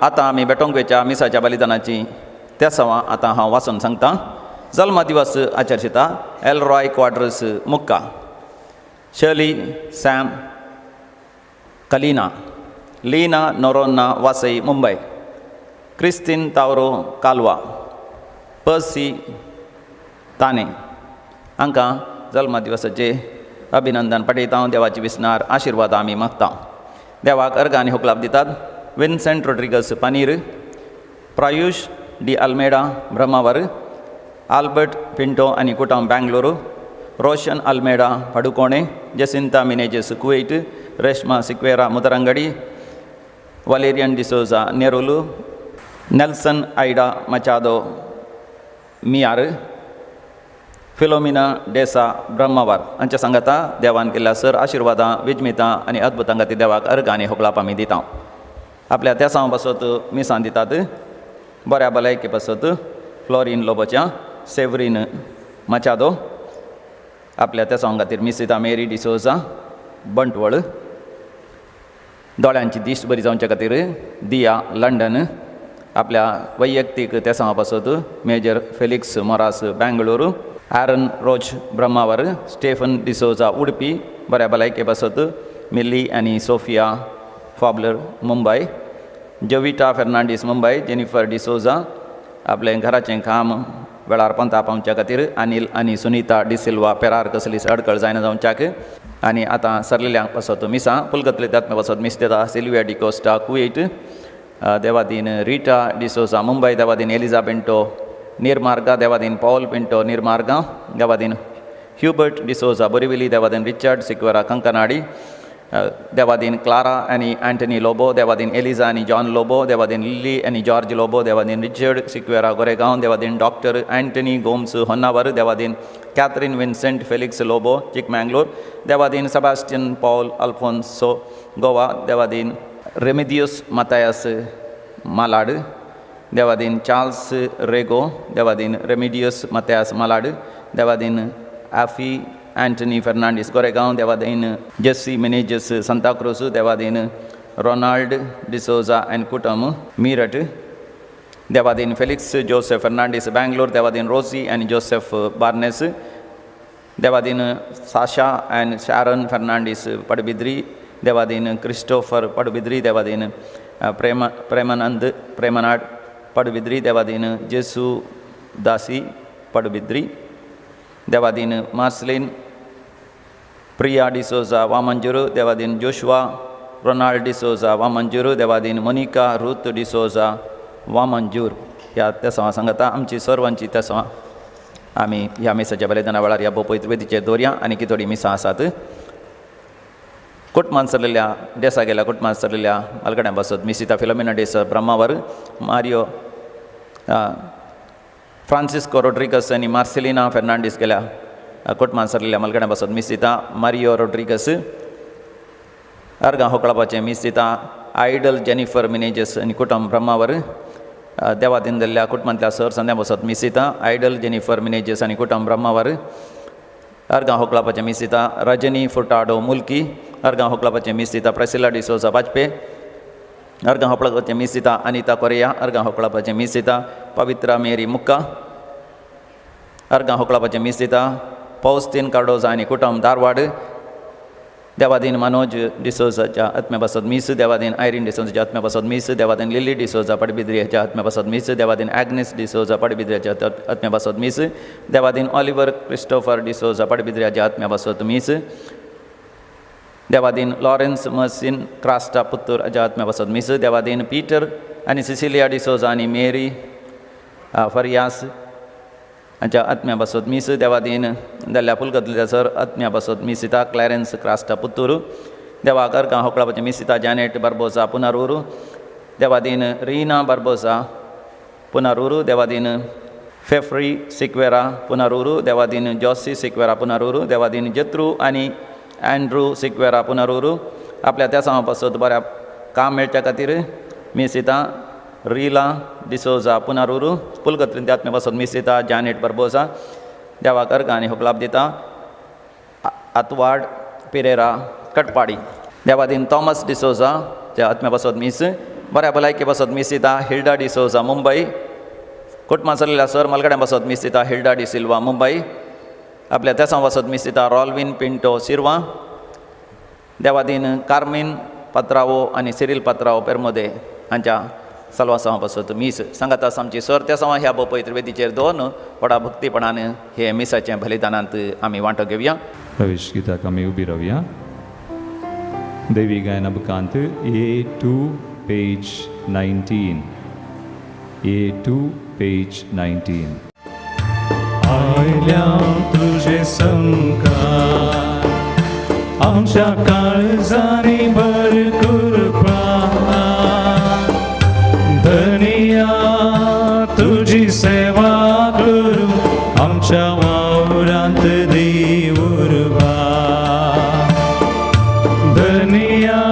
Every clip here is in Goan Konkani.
आतां आमी भेटोवंक वेच्या मिसाच्या बलिदानाची तेसांवां आतां हांव वाचून सांगता. जल्म दिवस आचर्शिता Elroy Quadros Mukka, Shirley Sam Kalina, Leena Noronha Vasai Mumbai, Christine Tavro Kalwa, Percy Thane हांकां जल्म दिवसाचे अभिनंदन पाठयता. देवाची विसनार आशिर्वाद आमी मागता. देवाक अर्गां आनी होकलाप दितात Vincent Rodrigues Panir, Prayush D Almeida Brahmavar, Albert Pinto आनी कुटुंब Bengaluru, Roshan Almeida Padukone, Jacinta Menezes Kuwait, Reshma Sequeira Mudarangadi, Valerian D'Souza Nerul, Nelson Ida Machado Miyar, Philomena D'Sa Brahmavar हांच्या सांगाता देवान केल्ल्या सर आशिर्वादां विजमितां आनी अद्भुतां खातीर देवाक अर्गां आनी होकलाप आमी दिता. आपल्या तेसांव पासत मिसां दितात बऱ्या भलायके पासत फ्लोरीन लोबोच्या, सेवरीन मचादो, आपल्या तेसांव खातीर मीस दिता मेरी डिसोजा बंटवळ, दोळ्यांची दिश्ट बरी जावचे खातीर दिया लंडन, आपल्या वैयक्तीक तेसांवा पासत major Felix Moras Bengaluru, Aaron Roche Brahmavar, Stephen D'Souza Udupi, बऱ्या भलायके पासत मिल्ली आनी सोफिया फाबलर मुंबय, जोविटा फेर्नांडीस मुंबय, जेनिफर डिसोजा आपलें घराचें काम वेळार पंता पावच्या खातीर अनील आनी सुनीता डिसिल्वा पेरार कसलीच अडकळ जायना जावच्याक. आनी आतां सरलेल्यांक पासत मिसां पुलगतले दात्मे पासत मीस दिता सिल्विया डिकोस्टा कुवेट, देवादीन रिटा डिसोजा मुंबय, देवादीन एलिजा पिंटो निर्मार्गा, देवादीन पॉल पिंटो निर्मार्गा, देवादीन ह्युबर्ट डिसोजा बोरिविली, देवादीन रिचर्ड सिक्वेरा कंकनाडी, देवादीन क्लारा आनी अँटनी लोबो, देवादीन एलिजा आनी जॉन लोबो, देवादीन लिली आनी जॉर्ज लोबो, देवादीन रिचर्ड सिक्वेरा गोरेगांव, देवादीन डॉक्टर अँटनी गोम्स होन्नावर, देवादीन Catherine Vincent Felix Lobo Chikmagalur, देवादीन सेबास्टियन पॉल अल्फोन्सो गोवा, देवादीन रेमिदियोस मतायास मालाड, देवादीन चार्ल्स रेगो, देवादीन रेमिडियस मतायास मालाड, देवादीन आफी अँटनी फेर्नांडीस गोरेगांव, देवादीन जेसी मिनेजस सांताक्रूज, देवादीन रोनाल्ड डिसोजा आनी कुटुंब मिरट, देवादीन फेलिक्स जोसेफ फेर्नांडीस बेंगलोर, देवादीन रोसी आनी जोसेफ बार्नेस, देवादीन साशा आनी शारन फेर्नांडीस पडबिद्री, देवादीन क्रिस्टोफर पडबिद्री, देवादीन प्रेम प्रेमानंद प्रेमनाड पडबिद्री, देवादीन जेसू दासी पडबिद्री, देवादीन मार्सलीन प्रिया डिसोजा वामंजुरू, देवादीन जोशुआ रोनाल्ड डिसोजा वामंजुरू, देवादीन मोनिका रूथ डिसोजा वामंजूर. ह्या तेसांवा सांगता आमची सर्वांची तेसांवां आमी ह्या मिसाच्या बलिदाना वेळार ह्या भोव वेदीचेर दवरया. आनी की थोडीं मिसां आसात कुटमान सरलेल्या डेसा गेल्या कुटमान सरलेल्या मालगड्यां पासत मिसिता Philomena D'Sa Brahmavar, Mario Francisco Rodrigues आनी मार्सेलिना फेर्नांडीस गेल्या कुटमान सरलेल्या मालगड्यां पासत मिसिता मारियो रोड्रिगस. अर्गां होकळापाचें मिसिता आयडल जेनिफर मिनेजस आनी कुटुंब ब्रह्मावर, देवादीन दिल्ल्या कुटुंबांतल्या सर संद्या बसत मिसिता आयडल जेनिफर मिनेजस आनी कुटुंब ब्रह्मावर. अर्गां होकळापाचें मिसिता रजनी फुटाडो मुल्की. अर्गां होकळापाचें मिसिता प्रेसिला डिसोजा वाजपे. अर्गां होकळापाचें मिसिता अनिता कोरिया. अर्गां होकळापाचें मिसिता पवित्रा मेरी मुक्का. अर्गां होकळापाचें मिसिता पौस्तीन कार्डोजा आनी कुटुंब धारवाड. देवादीन मनोज डिसोजाच्या आत्म्या पासत मीस. देवादीन आयरीन डिसोजाच्या आत्म्या पासत मीस. देवादीन लिली डिसोजा पडबिद्रियाच्या आत्म्या पासत मीस. देवादीन आग्नेस डिसोजा पडबिद्रियाच्या आत्म्या पासत मीस. देवादीन ऑलिवर क्रिस्टोफर डिसोजा पडबिद्रियाच्या आत्म्या पासत मीस. देवादीन लॉरेन्स मर्सिन क्रास्टा पुत्तूर हाच्या आत्म्या पासत मीस. देवादीन पीटर आनी सिसिलिया डिसोजा आनी मेरी फरियास हांच्या आत्म्या पासत मीस. देवादीन जाल्ल्या फुलगतल्या सर आत्म्या पासत मिसिता क्लॅरन्स क्रास्टा पुत्तूर. देवाक अर्गां होकळापाचें मिसिता जॅनेट बार्बोजा पुनरूर. देवादीन रिना बार्बोजा पुनरूर. देवादीन फेफ्री सिक्वेरा पुनरूर. देवादीन जॉसी सिक्वेरा पुनरूर. देवादीन जत्रू आनी अँड्रू सिक्वेरा पुनरूर. आपल्या त्या पासत बऱ्या काम मेळच्या खातीर मिसिता रिला डिसोजा पुनरूर. पुलगत्रीन आत्म्या पासत मिसिता जॅनेट बार्बोजा. देवाक अर्गां आनी होकलाप दिता आतवाड पिरेरा कटपाडी. देवादीन थॉमस डिसोजा त्या आत्म्या पासत मीस. बऱ्या भलायकी बसत मिसिता हिल्डा डिसोजा मुंबय, कुटुंबां चलिल्ल्या सर मलगड्यां बसत मिसिता हिल्डा डिसिल्वा मुंबय, आपल्या तेसां वसत मिसिता रॉल्विन पिंटो सिरवा, देवादीन कार्मीन पात्रावो आनी सिरील पात्रावो पेरमोदे हांच्या सलवासां बसत मीस सांगात आमची सर तेसांव ह्या पवित्र वेदीचेर दोन व्हडा भक्तीपणान हे मिसाचें बलिदानांत आमी वांटो घेवया. प्रवेश गीताक आमी उबी रावया. देवी गायना बुकांत A2 page 19, A2 page 19. आयल्या तुझे संकार आमच्या काळजांनी भर कृपा, धनिया तुझी सेवा करू आमच्या वावरांत दी उर्बा, धनिया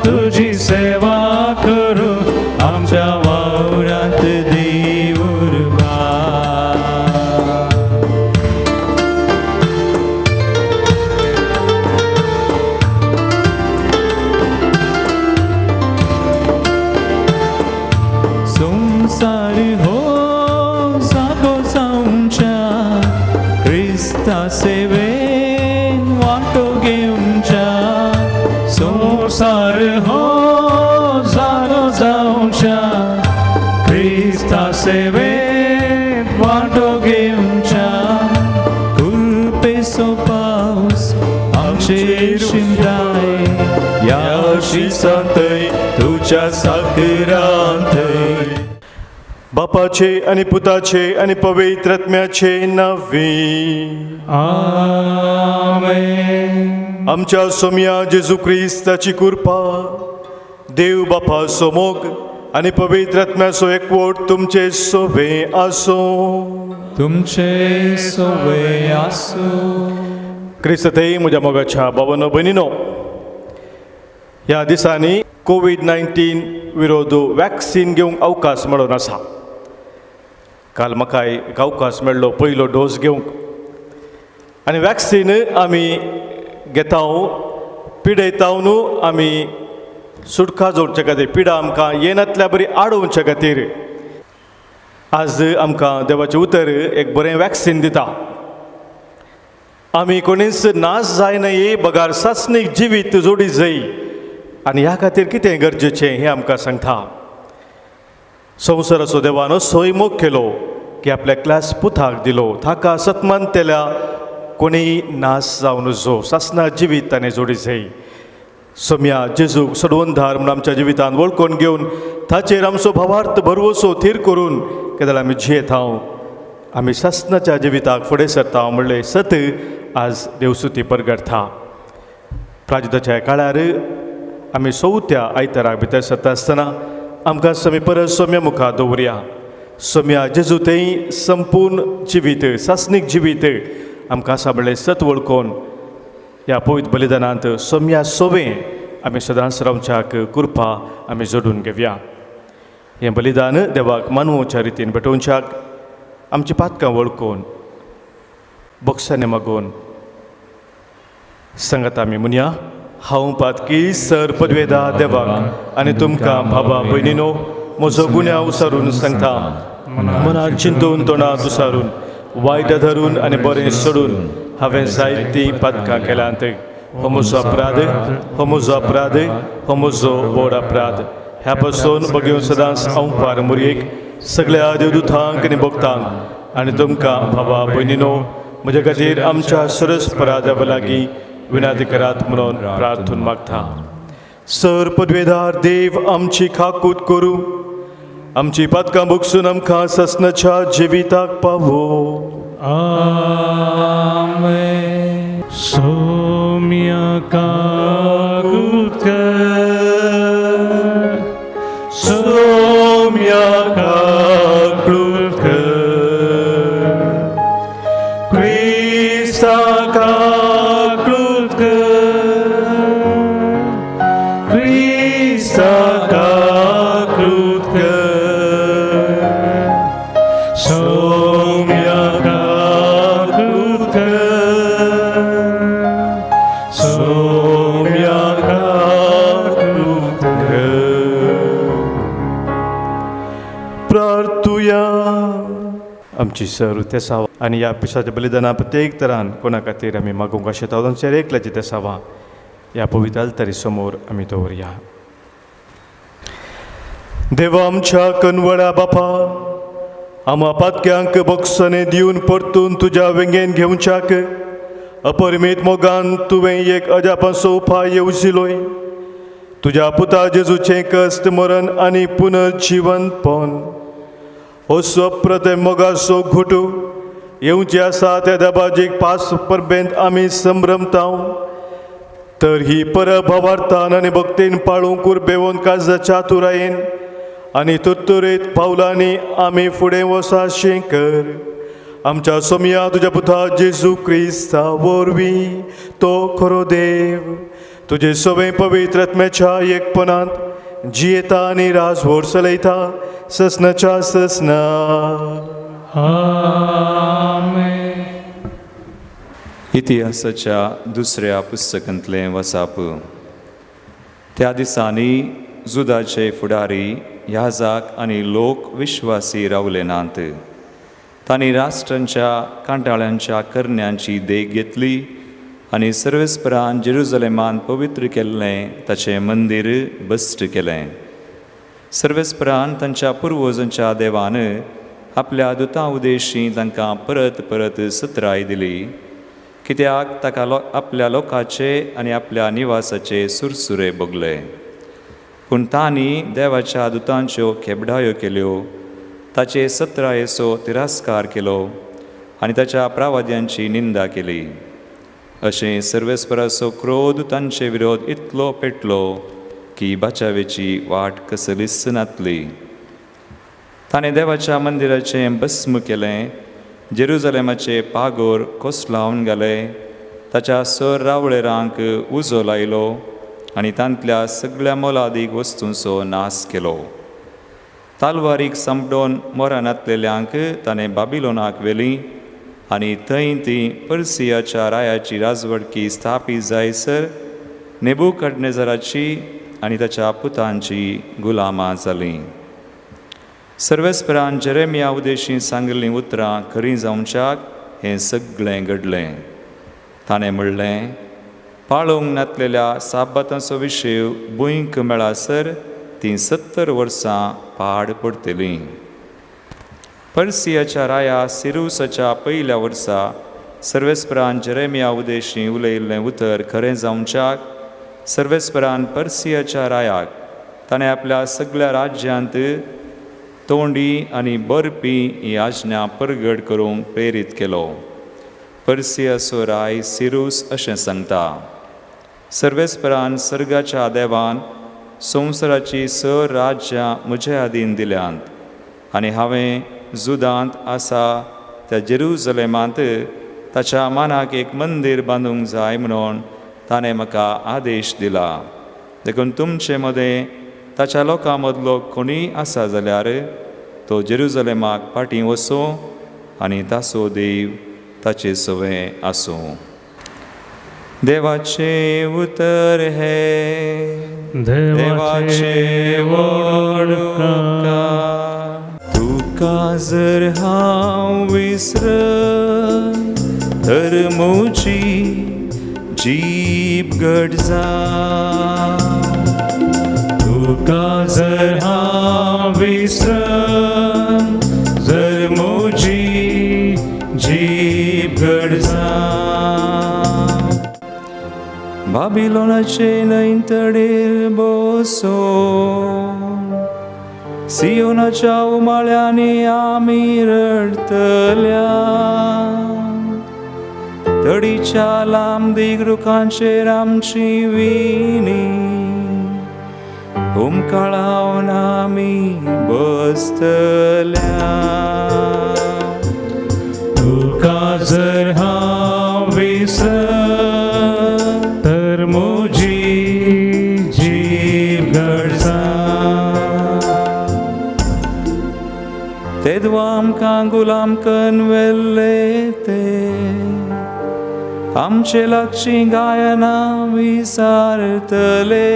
तुझी सेवा करू आमच्या वावरांत दी उर्बा. संसार हो जागो जावच्या क्रिस्ता सेवेन वांटो घेवच्या, संसार हो जागो जावच्या क्रिस्ता सेवेन वांटो घेवच्या, कृपेचो पावस आमचेर शिंपडाय ह्या शिसांतय तुज्या साकरांतय. बापाचे आनी पुताचे आनी पवित्र आत्म्याचे नांवे आमेन. आमच्या सोम्या जेजू क्रिस्ताची कृपा, देव बापाचो मोग आनी पवित्र आत्म्याचो एकवट तुमचे सोबे आसूं. तुमचे सोबे आसूं. क्रिस्तथय म्हज्या मोगाच्या बाबानो भयणीनो, ह्या दिसांनी कोवीड-19 विरोध वॅक्सीन घेवंक अवकाश मेळून आसा. काल म्हाका एक अवकाश मेळ्ळो पयलो डोस घेवंक आनी वॅक्सीन आमी घेता पिडयता न्हू आमी सुटका जोडचे खातीर, पिडा आमकां येनातल्या बरी आडोवचे खातीर आज आमकां देवाचें उतर एक बरें वॅक्सीन दिता. आमी कोणीच नाश जायना बगार सासणीक जिवीत जोडी जाय आनी ह्या खातीर कितें गरजेचें हें आमकां सांगता. संवसाराचो देवान असोय मोग केलो की आपल्या क्लास पुताक दिलो, ताका सतमानतेल्या कोणीय नाश जावन नजो, सासणा जिवीत ताणें जोडी जाय. सोम्या जेजूक सोडवणदार म्हूण आमच्या जिवितांत वळखून घेवन ताचेर आमचो भावार्थ भरवसो थीर करून केदळ आमी जियेता आमी सासणाच्या जिविताक फुडें सरता म्हणलें सत आज देवसुती परगटता. प्राजिताच्या काळार आमी चवथ्या आयताराक भितर सरता आसतना आमकां समी परत सोम्या मुखार दवरया. सोम्या जेजू थंय संपूर्ण जिवीत सासणीक जिवीत आमकां आसा म्हणलें सत वळखून ह्या पवित्र बलिदानांत सोम्या सोबें आमी सदांच रावच्याक कृपा आमी जोडून घेवया. हें बलिदान देवाक मानवच्या रितीन भेटोवच्याक आमची पातकां वळखून बोक्सांनी मागून सांगात आमी म्हणया, हांव पातकी सर पदवेदा देवाक आनी तुमकां बाबा भयणीनो म्हजो गुन्यांव उसारून सांगता, मनात चिंतून तोंडात उसारून वायट धरून आनी बरें सोडून हांवें जायतीं पातकां केल्यांत. हो म्हजो अपराध, हो म्हजो अपराध, हो म्हजो व्हड अपराध. ह्या पासून बगेवन सदांच हांव मुरयेक सगळ्या देवदूतांक आनी भक्तांक आनी तुमकां बाबा भयणीनो म्हज्या खातीर आमच्या सरस परादेवा लागीं विनंती करात म्हणून प्रार्थून मागता. सर पदवेदार देव आमची खाकूत करूं, आमची पातकां भोगसून आमकां ससनाच्या जिविताक पावो. आमेन. सोम्या काकूत कर, सोम्या काकूत कर, क्रिस्ता काकूत कर, क्रिस्ता काकूत कर, सोम्या काकूत कर, सोम्या काकूत कर. आमची सर तेसाव आनी ह्या पिसाच्या बलिदाना प्रत्येक तरान कोणा खातीर आमी मागूंक आशेता तांचेर एकल्याची तेसावा ह्या पवित्र आल्तारी समोर आमी दवरया. देवा आमच्या कनवळ्या बापा, आमा पातक्यांक बक्षणे दिवन परतून तुज्या वेंगेन घेवच्याक अपरिमीत मोगान तुवें एक अजापांचो उपाय येवजिलोय. तुज्या पुता जेजूचें कश्ट मरण आनी पुनर्जिवनपण हो स्वप्रथम मोगाचो घुटू येवचे आसा त्या दबाजीक पास परबेंत आमी संभ्रमताव. तर ही परब भावार्थान आनी भक्तीन पाळूंक उर्बेवन काळजाच्या तुरायेन आनी तुरतुरीत पावलांनी आमी फुडें वसाशें कर. आमच्या सोमया तुज्या पुता जेजू क्रिस्ता वरवीं तो खरो देव तुजे सवें पवित्र आत्म्याच्या एकपणांत जियेता आनी राजवट चलयता ससनाच्या ससना. आमेन. इतिहासाच्या दुसऱ्या पुस्तकांतलें वसाप. त्या दिसांनी जुदाचे फुडारी याजाक आनी लोक विश्वासी रावले नात. तांणी राष्ट्रांच्या कांटाळ्यांच्या करण्यांची देख घेतली आनी सर्वेस्परान जेरुजलेमान पवित्र केल्लें ताचें मंदीर बस्ट केलें. सर्वेस्परान तांच्या पुर्वजांच्या देवान आपल्या दुतां उदेशी तांकां परत परत सत्राय दिली, कित्याक ताका आपल्या लोकाचे आनी आपल्या निवासाचे सुरसुरे भोगले. पूण तांणी देवाच्या दुतांच्यो खेबडायो केल्यो, ताचे सत्रायेचो तिरस्कार केलो आनी ताच्या प्रावाद्यांची निंदा केली. अशें सर्वेस्पराचो क्रोध तांचे विरोध इतलो पेटलो की बाचावेची वाट कसलीच नातली. ताणें देवाच्या मंदिराचें भस्म केलें, जेरुजलेमाचे पागोर कोसलावन घाले, ताच्या सर रावळेरांक उजो लायलो आनी तांतल्या सगळ्या मोलादीक वस्तूंचो नाश केलो. तालवारीक सांपडोवन मोरानातलेल्यांक ताणें बाबिलोनाक व्हेलीं आनी थंय ती पर्सियाच्या रायाची राजवडकी स्थापीत जायसर नेबुकडनेजराची आनी ताच्या पुतांची गुलामां जालीं. सर्वेस्परान जेरेमिया उदेशी सांगिल्लीं उतरां खरीं जावच्याक हें सगळें घडलें. ताणें म्हणलें, पाळूंक नातलेल्या साबातांचो विशय भुंयक मेळासर तीं 70 वर्सां पाड पडटलीं. पर्सियाच्या राया सिरुसाच्या पयल्या वर्सा सर्वेस्परान जेरेमिया उदेशी उलयिल्लें उतर खरें जावच्याक सर्वेस्परान पर्सियाच्या रायाक ताणें आपल्या सगळ्या राज्यांत तोंडी आनी बरपी ही आज्ञा परगट करूंक प्रेरीत केलो. पर्सियाचो राय सिरूस अशें सांगता, सर्वेस्परान सर्गाच्या देवान संवसाराची 6 राज्यां म्हजे आदीन दिल्यांत आनी हांवें जुदांत आसा त्या जेरुजलेमांत ताच्या मानाक एक मंदीर बांदूंक जाय म्हणून ताणें म्हाका आदेश दिला. देखून तुमचे मदें ताच्या लोकां मदलो कोणीय आसा जाल्यार तो जेरुजलेमाक फाटीं वचूं आनी ताचो देव ताचे सवें आसूं. देवाचें उतर हें देवाचें व्हड उपकार. तुका जर हांव विसरत तर म्हजी जीब घट जा. तुका जर हांव विसरत जर म्हजी जीब घट जा. बाबिलोनाचे न्हंयतडीर बसून सियोनाच्या उमाळ्यांनी आमी रडतल्या. तडीच्या लांबदीग रुखांचेर आमची विणी हुमकळावन आमी बसतल्या. तुका जर हांव विसरत तर म्हजी जीब घट जा. तेदवा आमकां गुलाम कन्न व्हेल्ले ते आमचे लागचीं गायनां विसारतले.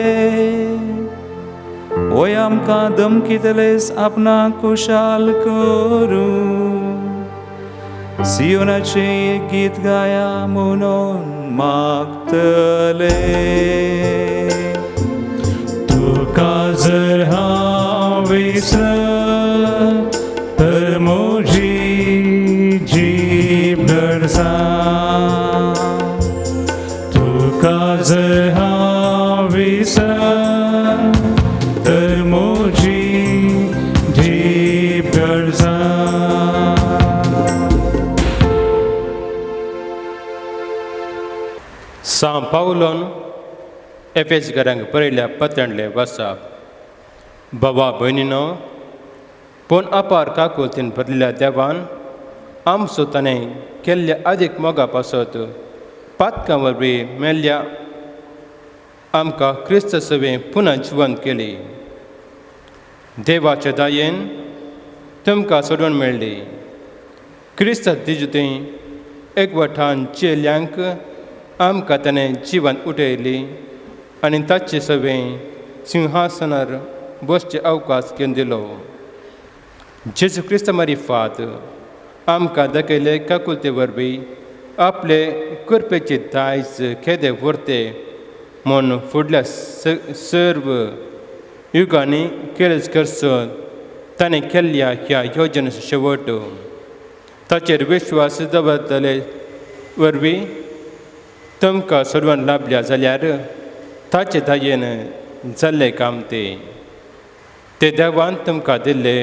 वय आमकां धमकीतलेच आपणाक खुशाल करूं सियोनाचें एक गीत गाया म्हणून मागतले. तुका जर हांव विसरत तर म्हजी जीब गळसा, तुका जर हांव विसरत तर म्हजी जीब गळसा. सां पावलोन एफेस घरांक बरयल्या पत्रांतले वासाप. बाबा भयणीनो, पूण अपार काकुळतीन भरलेल्या देवान आमचो ताणें केल्ल्या अदीक मोगा पासत पातकां वरवीं मेल्ल्या आमकां क्रिस्त सवें पुनः जिवंत केली. देवाचे दयेन तुमकां सोडून मेळ्ळी. क्रिस्त दिजुती एकवठान चेल्यांक आमकां ताणें जिवन उठयली आनी ताचे सवें सिंहासनार बसचे अवकाश घेवन दिलो. जेजू क्रिस्त मारिफात आमकां दाखयले काकुलते वरवीं आपले कृपेचे दायज केदे व्हरते म्हूण फुडल्या सर्व युगांनी केळज करचो ताणें केल्ल्या ह्या योजनेचो शेवट ताचेर विश्वास दवरतले वरवीं तुमकां सोडवण लाभल्या जाल्यार ताचे दयेन जाल्लें काम तें. ते देवान तुमकां दिल्ले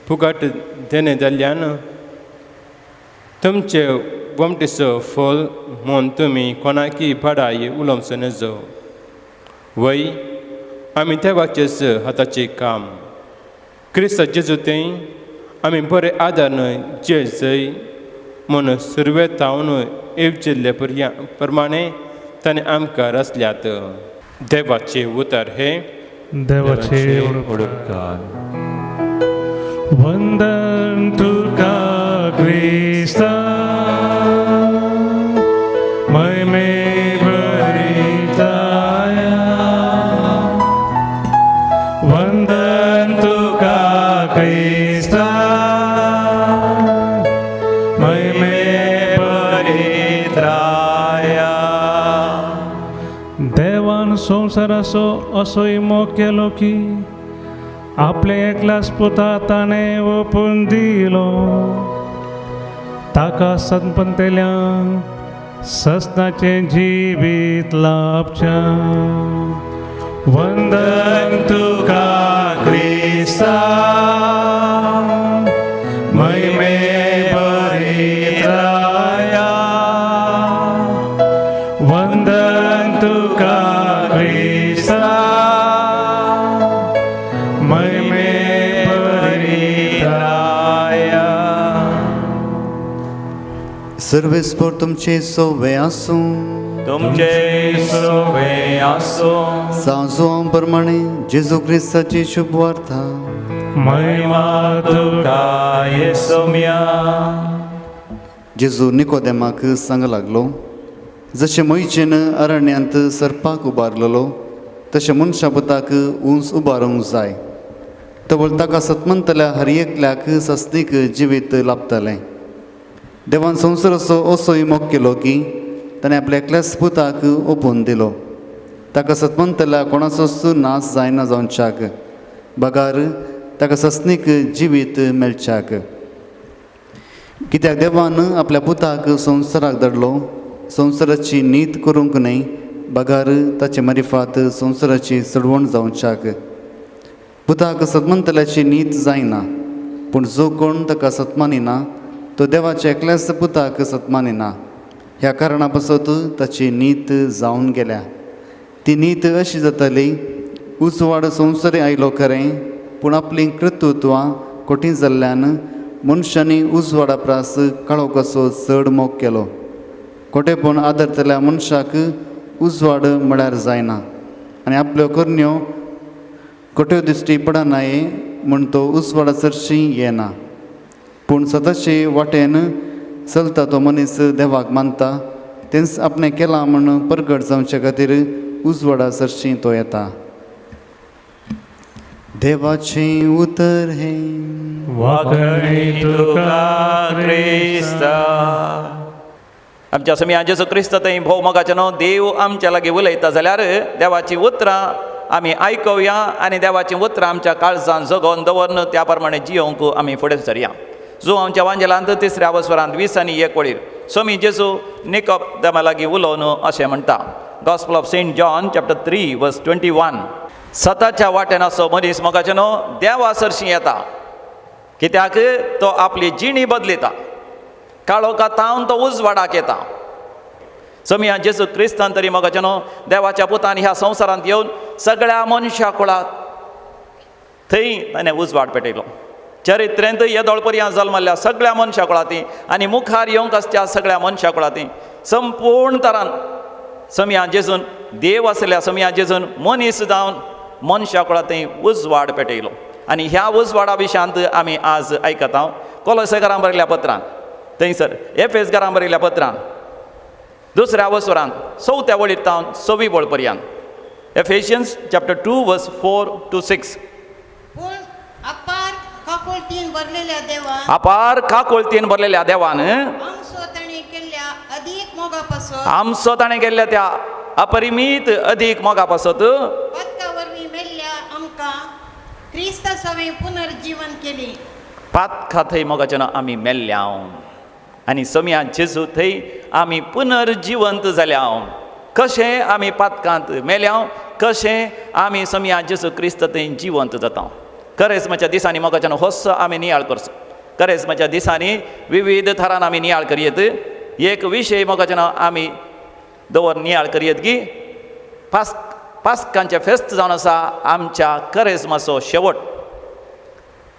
फुगट देणें जाल्ल्यान तुमचे वमटीचो फल म्हूण तुमी कोणाकी बडाय उलोवचो नजो. वय आमी देवाचेच हाताचें काम. क्रिस्त जेजू थंय आमी बरे आदार जे जय म्हूण सुरवेतावन येवजिल्ले प्रमाणे ताणें आमकां रचल्यात. देवाचें उतर हें देवाचे उपकार. वंदन तुका क्रिस्ता महिमे भरिताया, वंदन तुका क्रिस्ता महिमे परित्राया. देवान संवसाराचो असोय मोग केलो की आपले एकल्याच पुता ताणें ओपून दिलो. ताका संपंतल्यांक ससनाचें जिवीत लाभचें. वंदन तुका क्रिस्ता महिमे परित्राया, वंदन तुका क्रिस्ता महिमे परित्राया. सर्वेस्पर तुमचे सोवे आसूं. तुमचे सोवे आसूं. साजो प्रमाणे जेजू क्रिस्ताची शुभ वार्ता. महिमा तुका येसोम्या. जेजू निकोदेमाक सांग लागलो, जशें मोयचेन अरण्यांत सरपाक उबारलेलो तशें मनशा पुताक उंच उबारूंक जाय. तवळ ताका सतमंतल्या हर एकल्याक सस्तीक जिवीत लाभतलें. देवान संवसाराचो असोय मोग केलो की ताणें आपल्या एकल्याच पुताक ओपून दिलो. ताका सतमंतल्या कोणाचोच नाश जायना जावच्याक बगार ताका सस्नीक जिवीत मेळच्याक. कित्याक देवान आपल्या पुताक संवसाराक धाडलो संवसाराची नीत करूंक न्हय बगार ताचे मारिफात संवसाराची चडवण जावच्याक. पुताक सतमंतल्याची नीत जायना, पूण जो कोण ताका सतमानिना तो देवाच्या एकल्याच पुताक सतमानिना. ह्या कारणा पासत ताची नीत जावन गेल्या. ती नीत अशी जाताली, उजवाड संवसारी आयलो खरें, पूण आपलीं कर्तृत्वां कठीण जाल्ल्यान मनशांनी उजवाडा प्रास काळोखाचो चड मोग केलो. खोटेपण आदरतल्या मनशाक उजवाड म्हळ्यार जायना आनी आपल्यो करण्यो खोट्यो दिश्टी पडनाय म्हूण तो उजवाडा सरशी येना. पूण सदांचे वाटेन चलता तो मनीस देवाक मानता, तेंच आपणें केलां म्हूण परगट जावचे खातीर उजवाडा सरशी तो येता. देवाचें उतर हें. वाखणी तुका क्रिस्ता. आमच्या समिया जेजू क्रिस्त थंय भोव मोगाचें न्हू देव आमच्या लागीं उलयता जाल्यार देवाचीं उतरां आमी आयकुया आनी देवाचीं उतरां आमच्या काळजान जगोवन दवरन त्या प्रमाणे जियोवंक आमी फुडें सरया. जो आमच्या वांजेलांत तिसऱ्या वसवरांत 20 आनी 1 वळीर स्वामी जेजू निकोदेमा लागीं उलोवन अशें म्हणटा. Gospel of Saint John chapter 3 verse 21. सताच्या वाटेन असो मनीस मोगाचें न्हू देवा सरशीं येता, कित्याक तो आपली जिणी बदलिता, काळोखा तावन तो उजवाडाक येता. समिया जेजू क्रिस्तान तरी मोगाचें न्हू देवाच्या पुतान ह्या संवसारांत येवन सगळ्या मनशा कुळात थंय ताणें उजवाड पेटयलो. चरित्रेंत येदोळ पर्यंत जल्मल्ल्या सगळ्या मनशा कुळाती आनी मुखार येवंक आसच्या सगळ्या मनशा कुळाती संपूर्ण तरान समिया जेजून देव आसल्या समिया जेजून मनीस जावन मनशा कुळाती उजवाड पेटयलो. आनी ह्या उजवाडा विशयांत आमी आज आयकता कोलोसेकारां बरयल्ल्या पत्रान, थंयसर एफेसकारां बरयल्ल्या पत्रान दुसऱ्या वसवरान 4 वळीर तावन 6 वळ पर्यंत. Ephesians chapter 2 verse 4 to 6. पूण अपार काकुळतीन भरलेल्या देवान, अपार काकुळतीन भरलेल्या देवान आमचो ताणें केल्ल्या अदीक मोगा पासत, आमचो ताणें केल्ल्या त्या अपरिमीत अदीक मोगा पासत पातका वरवीं मेल्ल्या आमकां क्रिस्ता सवें पुनर्जीवन केली. पातका थंय मोगाचें न्हू आमी मेल्ल्या आनी समिया जेजू थंय आमी पुनर्जिवंत जाल्या. कशें आमी पातकांत मेल्या, कशें आमी समिया जेजू क्रिस्त थंय जिवंत जाता. करेज्माच्या दिसांनी मोगाच्यान होसो आमी नियाळ करचो. करेज्माच्या दिसांनी विविध थरान आमी नियाळ करयेत. एक विशय मोगाच्यान आमी दवर नियाळ करयेत की पास्कांचें फेस्त जावन आसा आमच्या करेज्माचो शेवट.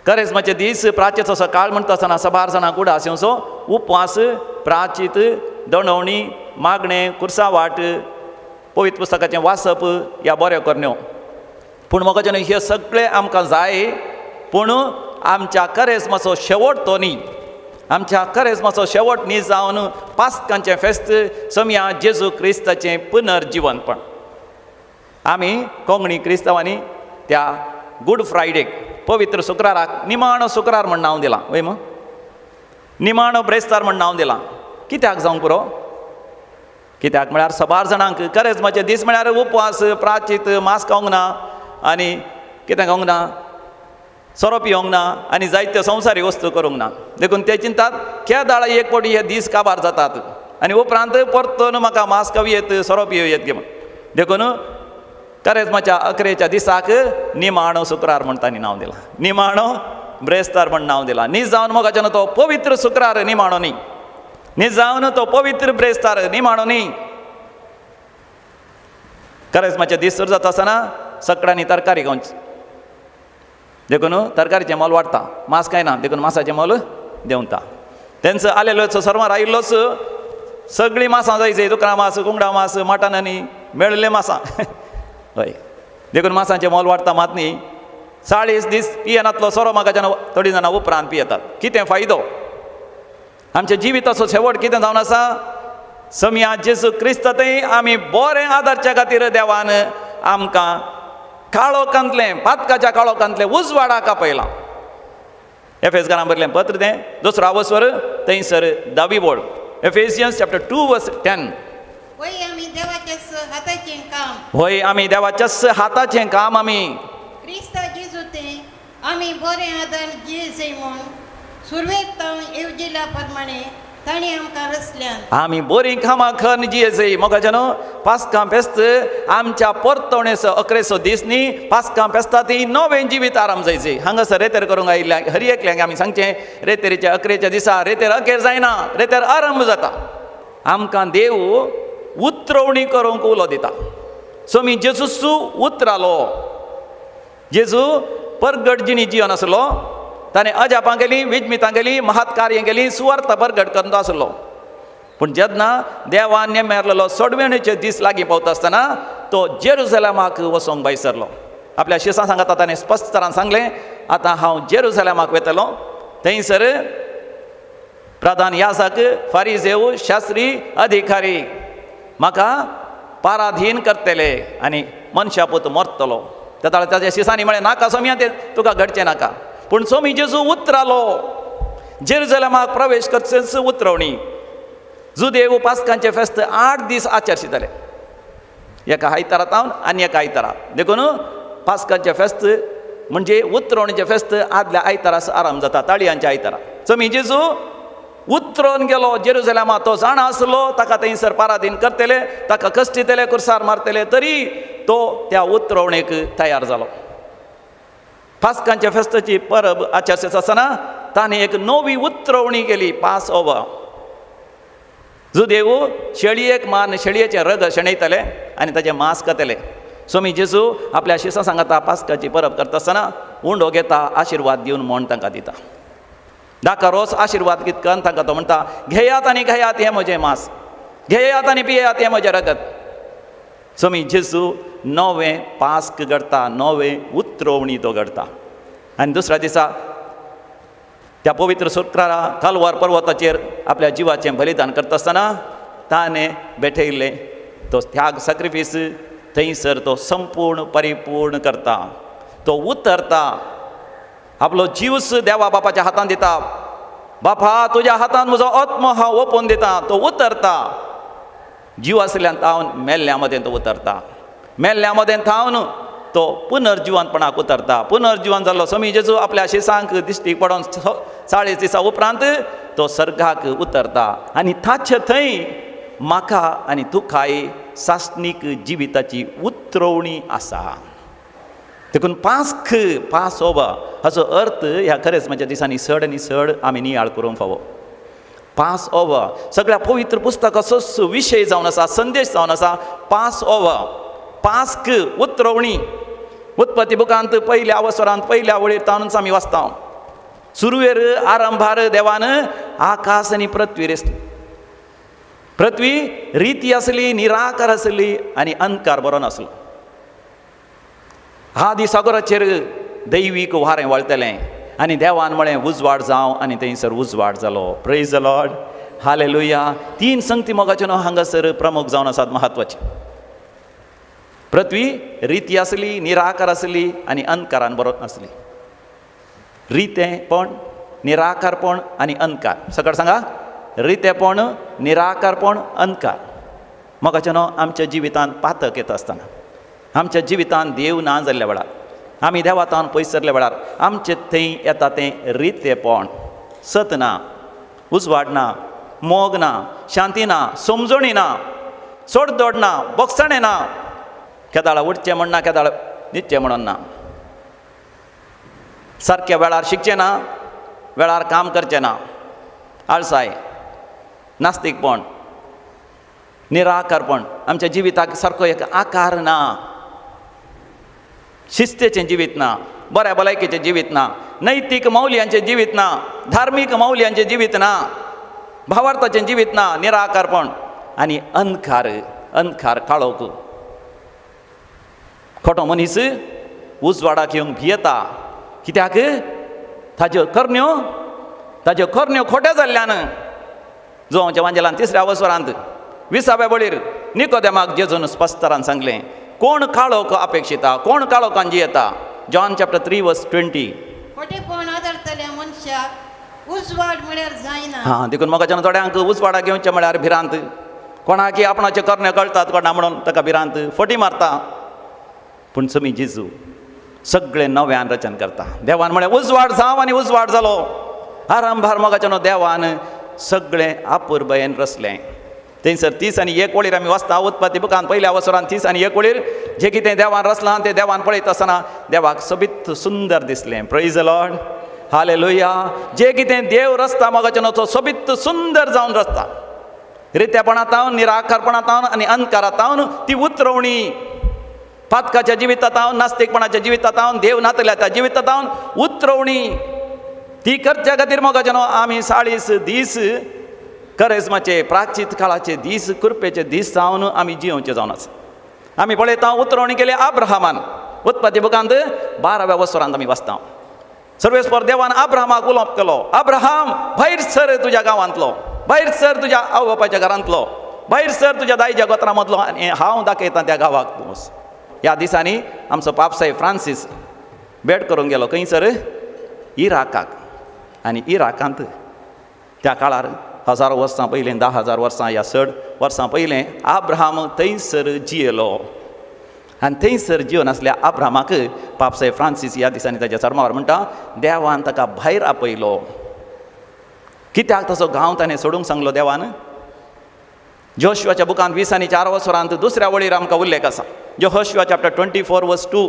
करेज्माचे दीस प्राचीचो सकाळ म्हणटा आसतना सबार जाणां कुडास येवचो उपवास, प्राचीत, दणवणी, मागणें, कुर्सा वाट, पवित्र पुस्तकाचें वाचप ह्या बऱ्यो करण्यो. पूण मोगाच्यान हे सगळें आमकां जाय, पूण आमच्या करेज्माचो शेवट तो न्ही. आमच्या करेज्माचो शेवट न्ही जावन पास्कांचें फेस्त समिया जेजू क्रिस्ताचें पुनर्जिवनपण. आमी कोंकणी क्रिस्तांवांनी त्या गूड फ्रायडेक पवित्र शुक्राराक निमाणो शुक्रार म्हण नांव दिलां, वय मग निमाणो ब्रेस्तार म्हण नांव दिलां. कित्याक जावंक पुरो? कित्याक म्हळ्यार सबार जाणांक करेज्माचे दीस म्हळ्यार उपवास, प्राचीत, मास खावंक ना आनी कितें खावंक ना, सोरो पिवंक ना आनी जायत्यो संवसारी वस्तू करूंक ना. देखून ते चिंतात केदाळा एक फावटी हे दीस काबार जातात आनी उपरांत परतून म्हाका मास खावं येत, सोरो पिवं येत गे म्हण. देखून करेज्माच्या अकरेच्या दिसाक निमाणो शुक्रार म्हण तांणी नांव दिलां, निमाणो ब्रेस्तार म्हण नांव दिलां. न्ही जावन मोगाच्यान तो पवित्र शुक्रार निमाणो न्ही, न्ही जावन तो पवित्र ब्रेस्तार निमाणो न्ही. करेज्माचे दीस सुरू जाता आसतना सगळ्यांनी तरकारी खावची, देखून तरकारीचें मोल वाडटा, मांस खायना देखून मासाचें मोल देंवता. तेंचो आलेलोचो सरमार आयिल्लोच सगळीं मासां जायची, दुकरां मास, कुंगडा मास, मटण आनी मेळिल्लें मासां हय. देखून मासांचें मोल वाडटा मात न्ही. 40 दीस पियेनातलो सोरो म्हाकाच्यान थोडीं जाणां उपरांत पियेतात. कितें फायदो? आमच्या जिविताचो शेवट कितें जावन आसा? समिया जेजू क्रिस्त थंय आमी बरें आदारच्या खातीर देवान आमकां काळोखांतलें, पातकाच्या काळोखांतलें उजवाडाक आपयलां. एफेसकारां बरयलें पत्र तें दुसरो आवस्वर थंयसर 10वी वळ, एफेसियन्स चॅप्टर 2 वर्स 10. वय आमी देवाच्याच हाताचें काम, वय आमी देवाच्याच हाताचें काम, आमी क्रिस्ता जेजू ते आमी बरें आदार जियेसे म्हूण सुरवेक तावन येवजिल्या प्रमाणे ताणें आमकां रचल्यात. आमी बरीं कामां करून जियेसे. मोगाच्यान पास्कां फेस्त आमच्या परतवणेचो अकरेचो दीस न्ही, पास्कां फेस्ता ती नवें जिवीत आराम जायचे. हांगासर रेतेर करूंक आयिल्ल्या हर एकल्यांक आमी सांगचें रेतेरीच्या अकरेच्या दिसा रेतेर अखेर जायना, रेतेर आरंभ जाता. आमकां देव उतरवणी करूंक उलो दिता. स्वामी जेजूसू उतरालो. जेजू परगट जिणी जिवन आसलो, ताणें अजापां केलीं, विजमितां केलीं, महत्कार्यां केलीं, सुवार्थ परगट करून आसलो. पूण जेन्ना देवान नेमेरलेलो सोडवेणेचे दीस लागीं पावता आसतना तो जेरुजलेमाक वचोंक भायर सरलो. आपल्या शिसां सांगता ताणें स्पश्ट तरान सांगलें, आतां हांव जेरुजलेमाक वेतलो, थंयसर प्रधान याजक, फारिजेव, शास्त्री, अधिकारी म्हाका पाराधीन करतले आनी मनशापूत मरतलो. तेदाळ ताच्या शिसांनी म्हळें नाका सोमया, तें तुका घडचें नाका. पूण सोमी जेजू उतरालो. जेरुजलेमाक प्रवेश करचेच उतरवणी. जुदेव पास्कांचें फेस्त 8 दीस आचरशिताले, एका आयतारा तावन आनी एका आयतारा. देखून पास्कांचें फेस्त म्हणजे उतरवणीचें फेस्त आदल्या आयतारा आराम जाता, ताळयांच्या आयतारा. सोमी जेजू उतरोन गेलो जेरुजलेमा. तो जाणा आसलो ताका थंयसर पारादीन करतले, ताका कश्टितले, कुर्सार मारतले, तरी तो त्या उतरवणेक तयार जालो. पास्कांच्या फेस्ताची परब आचरचेच आसतना ताणें एक नवी उतरवणी केली, पास ओवर. जुदेव शेळयेक मारून शेळयेचें रगत शेणयतले आनी ताचें मांस खातले. सोमी जेजू आपल्या शिसां सांगाता पास्काची परब करता आसतना उंडो घेता, आशिर्वाद दिवन म्हण तांकां दिता. धाका रोस आशिर्वाद कितकन तांकां तो म्हणटा, घेयात आनी घेयात हें म्हजें मांस, घेयात आनी पियात हें म्हजें रगत. सोमी जेजू नवें पास्क घडता, नवें उतरवणी तो घडता. आनी दुसऱ्या दिसा त्या पवित्र शुक्रारा कालवार पर्वताचेर आपल्या जिवाचें बलिदान करता आसतना ताणें भेटयल्लें तो त्याग सॅक्रिफीस थंयसर तो संपूर्ण परिपूर्ण करता. तो उतरता, आपलो जीवस देवा बापाच्या हातान दिता. बापा तुज्या हातान म्हजो आत्मो हांव ओपून दिता. तो उतरता, जीव आशिल्ल्यान थावन मेल्ल्या मदें तो उतरता, मेल्ल्या मदें थावन तो पुनर्जिवनपणाक उतरता. पुनर्जिवन जाल्लो सोमी जेजू आपल्या शिसांक दिश्टीक पडोन 40 दिसां उपरांत तो सर्गाक उतरता आनी ताचे थंय म्हाका आनी तुकाय सासणीक जिविताची उतरवणी आसा. देखून पास्क पास ओवर हाचो अर्थ ह्या खरेंच दिसांनी चड आनी चड आमी नियाळ करूंक फावो. पास ओवर सगळ्या पवित्र पुस्तकाचोच विशय जावन आसा, संदेश जावन आसा. पास ओवर, पास्क उतरवणी. उत्पत्ती बुकांत पयल्या अवसरांत पयल्या वळीर ताणूच आमी वाचता. सुरवेर आरंभार देवान आकाश आनी पृथ्वी रेसली. पृथ्वी रिती आसली, निराकार आसली आनी अंधकार बरो नासलो. आदी सागराचेर दैवीक वारें वळटलें आनी देवान म्हळें उजवाड जावं आनी थंयसर उजवाड जालो. Praise the Lord, hallelujah. 3 संगती मोगाच्यो न्हू हांगासर प्रमुख जावन आसात म्हत्वाचे. पृथ्वी रिती आसली, निराकार आसली आनी अंधकारान बरो नासली. रितेंपण, निराकारपण आनी अंधकार. सकट सांगा, रितेपण, निराकारपण, अंधकार. मोगाचें न्हू आमच्या जिवितांत पातक येता आसतना, आमच्या जिवितांत देव ना जाल्ल्या वेळार, आमी देवातान पयस सरल्या वेळार आमचे थंय येता तें रितेपण, सत ना, उजवाड ना, मोग ना, शांती ना, समजणी ना, सोडदोड ना, बोगसणें ना, केदाळा उठचें म्हण ना, केदाळा न्हिदचें म्हणून ना, सारक्या वेळार शिकचें ना, वेळार काम करचें ना, आळसाय, नास्तिकपण, निराकारपण. आमच्या जिविताक सारको एक आकार ना, शिस्तेचें जिवीत ना, बऱ्या भलायकेचें जिवीत ना, नैतीक मौल्यांचें जिवीत ना, धार्मीक मौल्यांचें जिवीत ना, भावार्थाचें जिवीत ना, निराकारपण आनी अंधकार. अंधकार, काळोख. खोटो मनीस उजवाडाक येवंक भियेता. कित्याक? ताज्यो करण्यो, ताज्यो करण्यो खोट्यो जाल्ल्यान. जोवाच्या वांजेलान 3ऱ्या अवसरांत 20व्या वळीर निकोदेमाक जेजून स्पश्टरान सांगलें, कोण काळोख अपेक्षिता, कोण काळोखान जियेता. जॉन चॅप्टर 3 वर्स 20. खोटेपण आदरतल्या मनशाक उजवाड म्हळ्यार जायना. हां, देखून मोगाच्यान थोड्यांक उजवाडाक घेवचें म्हळ्यार भिरांत. कोणाकी आपणाचे करणे कळटात कोणा म्हणून ताका भिरांत, फटी मारता. पूण समी जेजू सगळें नव्यान रचन करता. देवान म्हळें उजवाड जावं आनी उजवाड जालो. आरंभार मोगाच्यान देवान सगळें आपुरबयेन रचलें. थंयसर 30 आनी 1 वळीर आमी वाचता. उत्पत्ती बुकान पयल्या अवसरान 30 आनी 1 वळीर जें कितें देवान रचलां तें देवान पळयत आसतना देवाक सोबीत सुंदर दिसलें. Praise the Lord, hallelujah. जें कितें देव रचता मोगाच्यान तो सोबीत सुंदर जावन रचता. रितेपणांत, निराकारपणांत आनी अंधकारांत ती उतरवणी, पातकाच्या जिवितांत, नास्तिकपणाच्या जिवितांत, देव नातल्या त्या जिवितांत उतरवणी ती करच्या खातीर मोगाच्यान आमी 40 दीस करेजमाचे प्राचीत काळाचे दीस, कृपेचे दीस जावन आमी जियोवचे जावन आसा. आमी पळयता उतरवणी केली अब्राहमान. उत्पत्ती बुकांत 12व्या वसरांत आमी वाचता. सर्वेस्पर देवान अब्राहमाक उलोवप केलो, अब्राहम भायर सर तुज्या गांवांतलो, भायर सर तुज्या आवय बापायच्या घरांतलो, भायर सर तुज्या दायच्या गोत्रां मदलो आनी हांव दाखयता त्या गांवाक तूं वच. ह्या दिसांनी आमचो पापसाहेब फ्रांसीस भेट करूंक गेलो खंयसर इराकाक. आनी इराकांत त्या काळार हजारो वर्सां पयलीं 10,000 वर्सां या चड वर्सां पयलें आब्राहाम थंयसर जियेलो. आनी थंयसर जिवन आसल्या आब्राहामाक पापसाहेब फ्रांसीस ह्या दिसांनी ताच्या सर्मावर म्हणटा देवान ताका भायर आपयलो. कित्याक तसो गांव ताणें सोडूंक सांगलो देवान? जोशुआच्या बुकांत 20 4 वसरांत दुसऱ्या वळीर आमकां उल्लेख आसा. Joshua chapter 24 verse 2.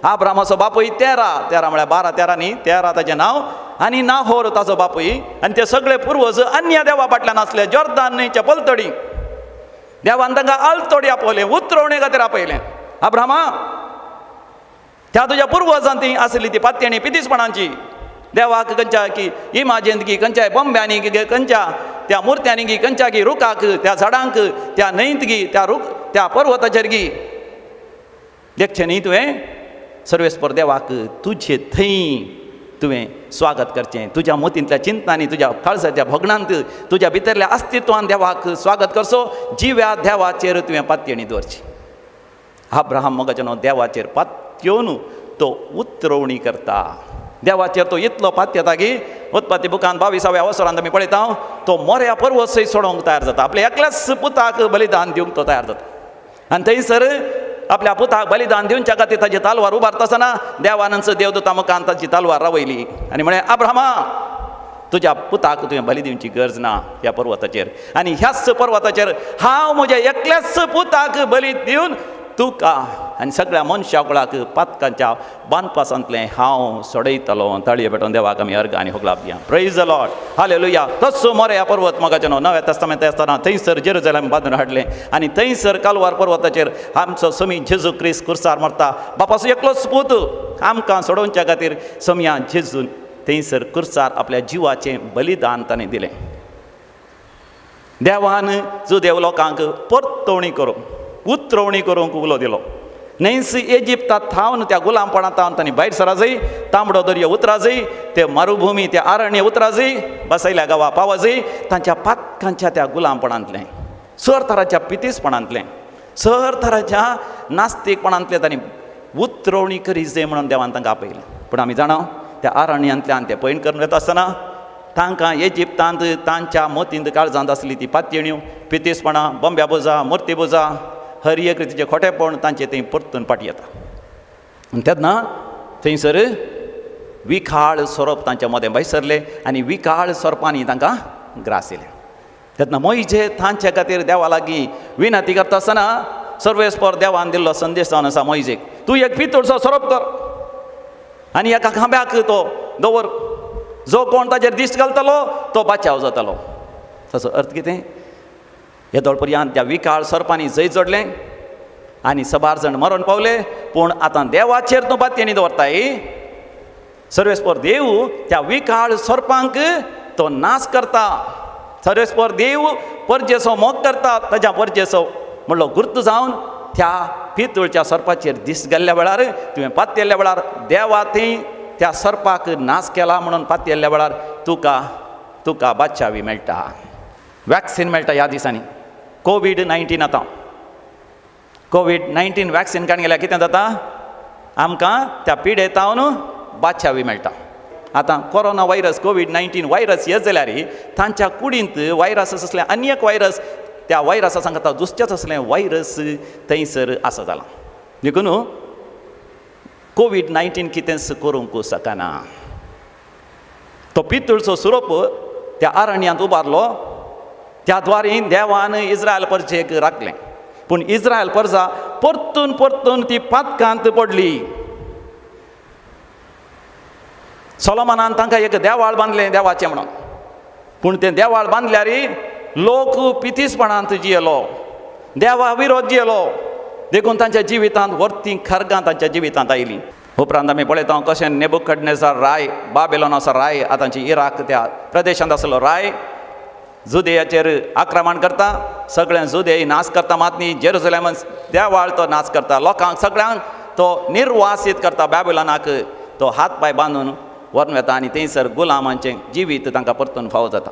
आब्रामाचो बापूय तेरा, तेरा म्हळ्यार 12 तेरा न्ही, तेरा ताचें नांव आनी नाहोर ताचो बापूय. आनी ते सगळे पुर्वज अन्य देवा फाटल्यान आसले जॉर्दान न्हंयच्या पलतडी. देवान तांकां आलतोडी आपयलें, उतरवणे खातीर आपयलें. आब्रामा त्या तुज्या पुर्वजान ती आसली ती पातयेणी पितीसपणांची देवाक खंयच्या की इमाजेंत की खंयच्याय बॉम्ब्यांनी की खंयच्या त्या मुर्त्यांनी की खंयच्या की रुखाक त्या झाडांक त्या न्हंयत की त्या रूख त्या पर्वताचेर की देखचें न्ही तुवें सर्वेस्पर देवाक तुजे थंय तुवें स्वागत करचें. तुज्या मोतींतल्या चिंतनांनी तुज्या काळजाच्या भोगणांत तुज्या भितरल्या अस्तित्वान देवाक स्वागत करचो. जिव्या देवाचेर तुवें पातयेणी दवरची. आब्राहाम मोगाचें न्हू देवाचेर पातयेवन तो उतरवणी करता. देवाचेर तो इतलो पातयेता की उत्पत्ती बुकान 22व्या वसरांत आमी पळयता तो मोऱ्या पर्वत सयत सोडोवंक तयार जाता. आपल्या एकल्याच पुताक बलिदान दिवंक तो तयार जाता. आनी थंयसर आपल्या पुताक बलिदान दिवच्या खातीर ताची तालवार उबारता आसतना देवानंद देवदूता मुखान ताची तालवार रावयली आनी म्हळें आब्राहामा तुज्या पुताक तुवें बली दिवची गरज ना ह्या पर्वताचेर. आनी ह्याच पर्वताचेर हांव म्हज्या एकल्याच पुताक बली दिवन तुका आनी सगळ्या मनशा कुळाक पातकांच्या बांदपासांतलें हांव सोडयतलो. ताळये पेटोवन देवाक आमी अर्घ आनी होगलाप दिया. Praise the Lord, hallelujah. तस्सो मोऱ्या पर्वत मोगाचें न्हू नव्या तेस्तामेंत आसतना थंयसर जेरुजलेम बांदून हाडलें आनी थंयसर कालवार पर्वताचेर आमचो समी जेजू क्रिस्त कुर्सार मरता. बापाचो एकलोच पूत आमकां सोडोवच्या खातीर सोमया जेजून थंयसर कुर्सार आपल्या जिवाचें बलिदान ताणें दिलें. देवान जुदेव लोकांक परतवणी करूंक उतरवणी करूंक उलो दिलो. न्हंयस इजिप्तांत थावन त्या गुलामपणांत थावन तांणी भायर सराजय, तांबडो दर्यो उतराजय, ते मरुभुमी ते आरण्य उतराजय, बसयल्या गांवा पावजय, तांच्या पातकांच्या त्या गुलामपणांतलें सर तराच्या पितीसपणांतलें सर तराच्या नास्तीकपणांतलें तांणी उतरवणी करी जाय म्हणून देवान तांकां आपयलें. पूण आमी जाणा त्या आरण्यांतल्यान ते पयण करून वता आसतना तांकां इजिप्तांत तांच्या मोतींत काळजांत आसली ती पातयेण्यो पितीसपणां बॉम्ब्या बोजा मुर्ती बोजा हर एक रितीचें खोटेपण तांचें थंय परतून फाटी येता. आनी तेन्ना थंयसर विखाळ सोरोप तांच्या मदें भायर सरले आनी विखाळ सोरपांनी तांकां ग्रास येयले. तेन्ना मोयजे तांचे खातीर देवा लागीं विनंती करता आसतना सर्वेस्पर देवान दिल्लो संदेश जावन आसा मोयजेक, तूं एक पितूळचो सोरोप कर आनी एका खांब्याक तो दवर, जो कोण ताचेर दिश्ट घालतलो तो बाचाव जातलो. ताचो अर्थ कितें? येदोळ पर्यंत त्या विकाळ सोरपांनी जैत जोडलें आनी सबार जाण मरण पावले. पूण आतां देवाचेर तूं पातयेणी दवरताय. सर्वेस्पर देव त्या विकाळ सोरपांक तो नाश करता. सर्वेस्पर देव परजेचो मोग करता. ताच्या परजेचो म्हणलो गुर्त जावन त्या पितूळच्या सोरपाचेर दीस गेल्ल्या वेळार तुवें पातयेल्ल्या वेळार देवा थंय त्या सोरपाक नाश केला म्हणून पातयेल्ल्या वेळार तुका तुका बादशावी मेळटा, वॅक्सिन मेळटा. ह्या दिसांनी कोवीड-19 आतां कोवीड-19 वॅक्सिन काडून गेल्यार कितें जाता? आमकां त्या पिडेतावन बादशावी मेळटा. आतां कोरोना व्हायरस कोवीड-19 व्हायरस येत जाल्यार तांच्या कुडींत व्हायरस आसलें आनी एक व्हायरस त्या व्हायरसा सांगता दुसचेच आसलें व्हायरस थंयसर आसा जालां. देखून कोवीड-19 कितेंच करूंक शकना. तो पितूळचो सुरोप त्या आरण्यांत उबारलो. त्या द्वारे देवान इस्रायल परजेक राखलें. पूण इस्रायल परजा परतून परतून ती पातकांत पडली. सोलोमनान तांकां एक देवाळ बांदलें देवाचें म्हणून. पूण तें देवाळ बांदल्यार लोक पितीसपणांत जियेलो, देवा विरोध जियेलो. देखून तांच्या जिवितांत व्हरती खरगां तांच्या जिवितांत आयलीं. उपरांत आमी पळयता कशें नेबुकडनेजार राय बाबेलोनाचो राय आतांची इराक त्या प्रदेशांत आसलो राय जुदेयाचेर आक्रमण करता, सगळें जुदेय नाश करता. मात न्ही जेरुजलेम देवाळ तो नाश करता, लोकांक सगळ्यांक तो निर्वासीत करता. बाबेलोनाक तो हात पांय बांदून व्हरून वता आनी थंयसर गुलामांचें जिवीत तांकां परतून फावो जाता.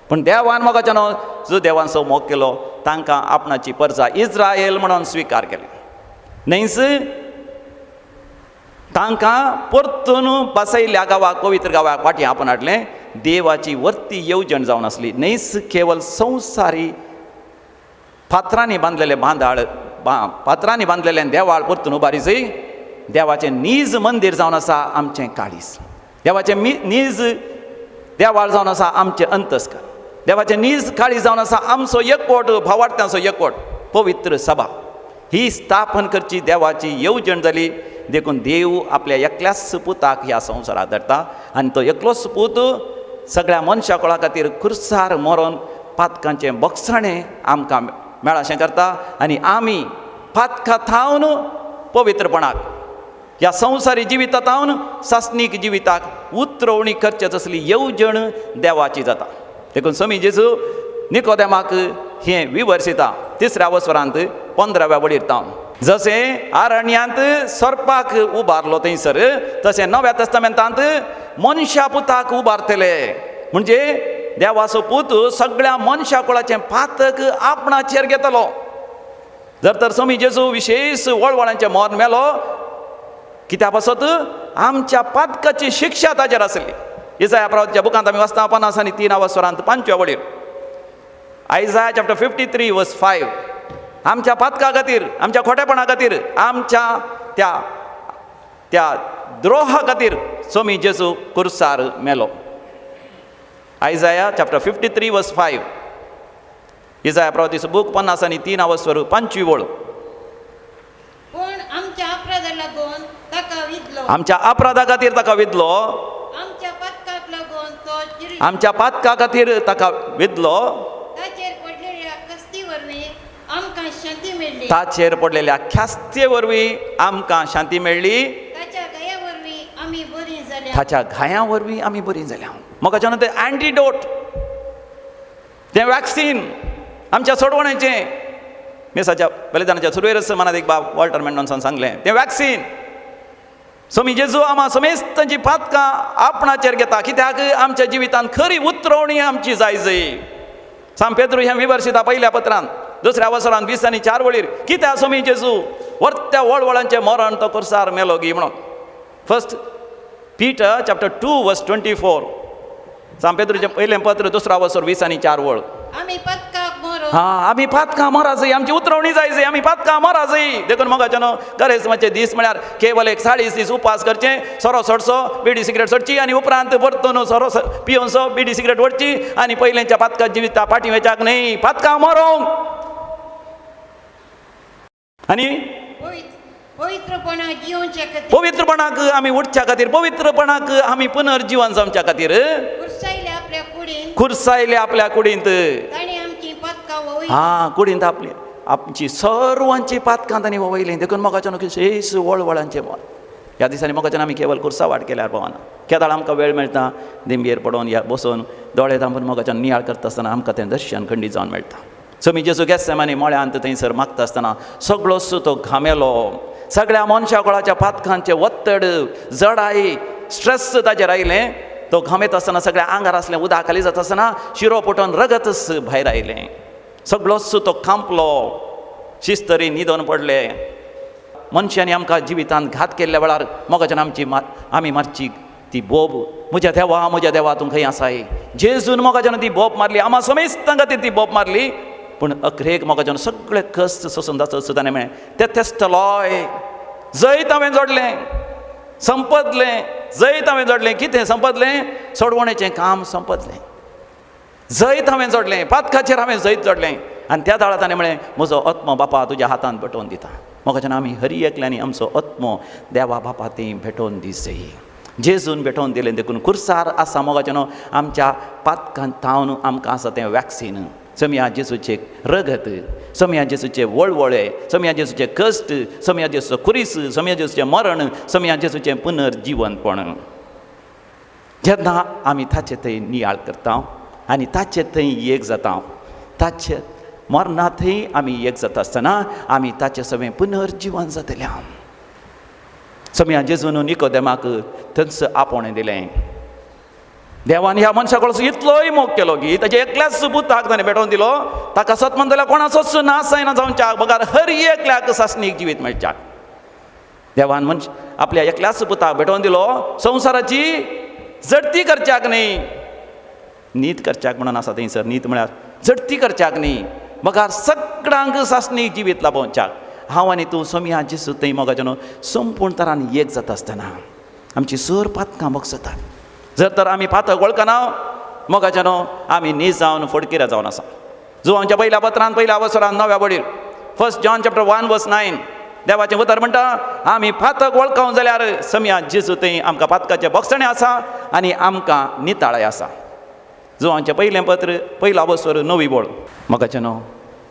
पूण देवान मोगाचें न्हू जो देवान सो मोग केलो तांकां आपणाची परजा इस्रायल म्हणून स्विकार केलें. न्हयच तांकां परतून बसयल्या गांवाक, पवित्र गांवाक फाटीं आपोवन हाडलें. देवाची वर्ती येवजण जावन आसली. न्हयच केवल संवसारी फातरांनी बांदलेले बांदाळ, फातरांनी बांदलेलें देवाळ परतून उबारीजय. देवाचें नीज मंदीर जावन आसा आमचें काळीज, देवाचें नीज देवाळ जावन आसा आमचें अंतस्कर, देवाचें नीज काळीज जावन आसा आमचो एकवट, भावार्थ्यांचो एकवट, पवित्र सभा ही स्थापन करची देवाची येवजण जाली. देखून देव आपल्या एकल्याच पुताक ह्या संवसाराक धाडटा आनी तो एकलोच पूत सगळ्या मनशा कुळा खातीर खुर्सार मरोन पातकांचें बक्षाणें आमकां मेळाशें करता आनी आमी पातकां थावन पवित्रपणाक, ह्या संवसारी जिविता थावन सासणीक जिविताक उतरवणी करचे तसली येवजण देवाची जाता. देखून समी जेजू निकोदेमाक हें विवर्सिता तिसऱ्या वसरांत 15व्या वडीर तावन. जशें आरण्यांत सोरपाक उबारलो थंयसर, तशें नव्या तस्तामेंतांत मनशा पुताक उबारतले. म्हणजे देवाचो पूत सगळ्या मनशा कुळाचें पातक आपणाचेर घेतलो. जर तर समी जेजू विशेश वळवळांचें मरण मेलो कित्या पासत आमच्या पातकाची शिक्षा ताचेर आसली. इसाया प्रवाच्या बुकांत आमी वाचता 53 वसरांत 5व्या वडीर, आयजाया चॅप्टर 53 वर्स 5. आमच्या पातका खातीर, आमच्या खोटेपणा खातीर, आमच्या त्या त्या द्रोहा खातीर सोमी जेजू कुर्सार मेलो. आयजाया चॅप्टर 53 वर्स 5, इसाया प्रवातीचो बूक 53 वसर 5वी वळ. पूण आमच्या अपराधा लागून ताका विधलो, आमच्या अपराधा खातीर ताका विधलो, आमच्या पातकाक लागून तो चिरलो, आमच्या पातका खातीर ताका विधलो, ताचेर पडलेल्या कस्ती वरवीं आमकां शांती मेळ्ळी, ताचेर पडलेल्या ख्यास्ते वरवीं आमकां शांती मेळ्ळी, ताच्या घाया वरवीं आमी बरीं जाल्या, ताच्या घाया वरवीं आमी बरीं जाल्या. म्हाका तें एंटीडोट, तें वॅक्सीन आमच्या सोडवण्याचें. मिसाच्या बलिदानाच्या सुरवेरच मनात एक बाब वॉल्टर मेंडोन्सान सांगलें, तें वॅक्सीन. सोमी जेजू आमा समेस्तांची पातकां आपणाचेर घेता कित्याक आमच्या जिवितांत खरी उतरवणी आमची जाय जय. सांग पेद्रू हें विवर्सिता पयल्या पत्रान 2ऱ्या वसरान 20 आनी 4 वळीर, कित्याक सोमी जेजू वर्त्या वळवळांचें मरण तो कुर्सार मेलो गी म्हणून. 1 Peter chapter 2 verse 24, सांग पेद्रूचें पयलें पत्र 2रा वसर 20 आनी 4 वळ. आमी पातकाक मरो, हा आमी पातकां मराजय, आमची उतरवणी जाय जय, आमी पातकां मराजय. देखून मोगाच्यानो करेस्माचे दीस म्हळ्यार केवल एक 40 दीस उपास करचें, सोरो सोडचो, बिडी सिगरेट सोडची आनी उपरांत परतून सोरो पियोनसो, बिडी सिगरेट ओडची आनी पयलेंच्या पातका जिविता फाटीं वयच्याक न्हय, पातकां मरोंक आनी पवित्रपणाक जिवच्या खातीर, पवित्रपणाक आमी उठच्या खातीर, पवित्रपणाक आमी पुनर्जिवन जावच्या खातीर कुर्सायले आपल्या कुडींत, कुर्सायले आपल्या कुडींत ताणें आमची पातकां वळयली, हा कुडींत आपली आमची सर्वांची पातकां तांणी वळयली. देखून मोगाच्यान शेष वळवळांचें मरण ह्या दिसांनी मोगाच्यान आमी केवल कुर्सा वाट केल्यार पावना. केदाळ आमकां वेळ मेळटा दिंबयेर पडोवन या बसोवन दोळे धांपून मोगाच्यान नियाळ करता आसतना आमकां तें दर्शन खंडीत जावन मेळटा. समी जेजू गेत्सेमानी मळ्यांत थंयसर मागता आसतना सगळोच तो घामेलो, सगळ्या मनशा कुळाच्या पातकांचें वत्तड, जडाय, स्ट्रेस ताचेर आयलें. तो घामेत आसतना सगळ्या आंगार आसलें उदक खाली जाता आसतना शिरो पोटोवन रगतच भायर आयलें. सगळोच तो खांपलो, शिस्तरी न्हिदोन पडले. मनशांनी आमकां जिवितांत घात केल्ल्या वेळार मोगाच्यान आमची आमी मारची ती बोब, म्हज्या देवा म्हज्या देवा तूं खंय आसाय. जेजून मोगाच्यान ती बोब मारली, आमा समेस्तां खातीर ती बोब मारली. पूण अखरेक मोगाच्यान सगळे कश्ट सोसून जाता ताणें म्हळें ते तेस्तलोय जैत हांवें जोडलें, संपदलें, जैत हांवें जोडलें. कितें संपदलें? सोडवणेचें काम संपदलें, जैत हांवें जोडलें, पातकाचेर हांवें जैत जोडलें. आनी त्या दाळा ताणें म्हळें म्हजो आत्मो बापा तुज्या हातान भेटोवन दिता. मोगाच्यान आमी हरी एकल्यांनी आमचो आत्मो देवा बापा ती भेटोवन दिसय. जेजून भेटोवन दिलें. देखून कुर्सार आसा मोगाच्यान आमच्या पातकान थावन आमकां आसा तें वॅक्सीन. समया जेजूचें रगत, समया जेजूचे वळवळे, समया जेजूचे कश्ट, समया जेजूचो खुरीस, समया जेजूचें मरण, समया जेजूचें पुनर्जिवनपण. जेन्ना आमी ताचे थंय नियाळ करता आनी ताचे थंय एक जाता, ताचे मरणा थंय आमी एक जाता आसतना आमी ताचे सगळें पुनर्जिवन जातले. समया जेजून निकोदेमाक थंयच आपोवणें दिलें. देवान ह्या मनशा कडसून इतलोय मोग केलो की ताच्या एकल्याच पुताक ताणें भेटोवन दिलो. ताका सत म्हणटल्या कोणाचोच नाश जायना जावच्याक बगर हर एकल्याक सासणीक जिवीत मेळच्याक. देवान मनश आपल्या एकल्याच पुताक भेटोवन दिलो संवसाराची जडती करच्याक न्ही, नीत करच्याक म्हणून आसा थंयसर. नीत म्हळ्यार जडती करच्याक न्ही, मगार सगळ्यांक सासणी जिवीत लाभोवच्याक. हांव आनी तूं सोमया जेजू थंय मोगाच्यानो संपूर्ण तरान एक जाता आसतना आमची सर पातकां बगसतात. जर तर आमी पातक वळखना मोगाच्यानो आमी नीज जावन फडकिऱ्या जावन आसा. जो आमच्या पयल्या पत्रान पयल्या अवसरान नव्या वडील 1 John chapter 1 verse 9 देवाचें उतर म्हणटा आमी पातक वळखूं जाल्यार सम्या जेजू थंय आमकां पातकाचें बगसणें आसा आनी आमकां निताळाय आसा. जो आमचें पयलें पत्र पयलो अवसर नवी बोळ मोगाच्यानो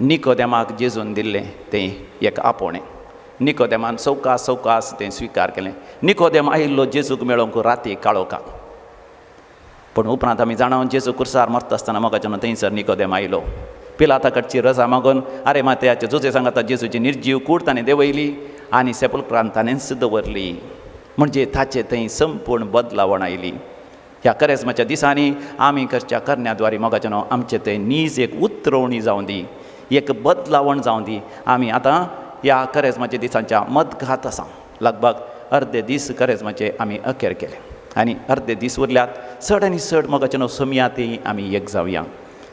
निकोदेमाक जेजून दिल्लें तें एक आपोवणें. निकोदेमान सवकास सवकास तें स्विकार केलें. निकोदेम आयिल्लो जेजूक मेळोवंक राती काळोखाक, पूण उपरांत आमी जाणा जेजू कुर्सार मरता आसतना मोगाच्यानो थंयसर निकोदेम आयलो. पिलाता कडची रजा मागून अरे मात्याचे जुजे सांगता जेजूची निर्जीव कूड ताणें देंवयली आनी सेपुलक्रांत ताणेंच दवरली. म्हणजे ताचे थंय संपूर्ण बदलावण आयली. ह्या करेजमाच्या दिसांनी आमी करच्या करण्याद्वारे मोगाच्यानो आमचे थंय नीज एक उतरवणी जावं दी, एक बदलावण जावं दी. आमी आतां ह्या करेजमाच्या दिसांच्या मदघात आसा. लगभग अर्दे दीस करेजमाचे आमी अखेर केले आनी अर्दे दीस उरल्यात. चड आनी चड मोगाच्यानो सोमया ती आमी एक जावया.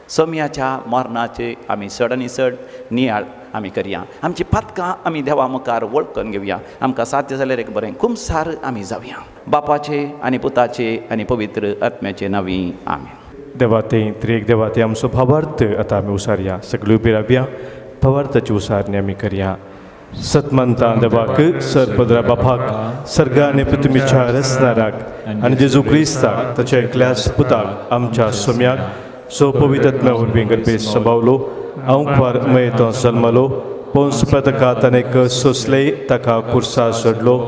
सोमयाच्या मरणाचे आमी चड आनी चड नियाळ आमी करया. आमची पातकां आमी देवा मुखार वळखून घेवया. आमकां साध्य जाल्यार एक बरें कुमसार आमी जावया. बापाचे आनी पुताचे आनी पवित्र आत्म्याचे नांवी आमेन. देवाते त्रिएक देवाते आमचो भावार्थ आतां आमी उसारया. सगळी उबी रावया, भावार्थाची उसारणी आमी करया. सतमंता देवाक सरपदरा बापाक सर्गा आनी पृथ्वीच्या रचणाराक आनी जेजू क्रिस्ताक ताच्या एकल्याच पुताक आमच्या सोम्याक सो पवित्र वरवीं गर्भेस सभावलो आंकवार मयेंत जल्मलो पोंस ताका ताणें सोंसले ताका कुर्सा सोडलो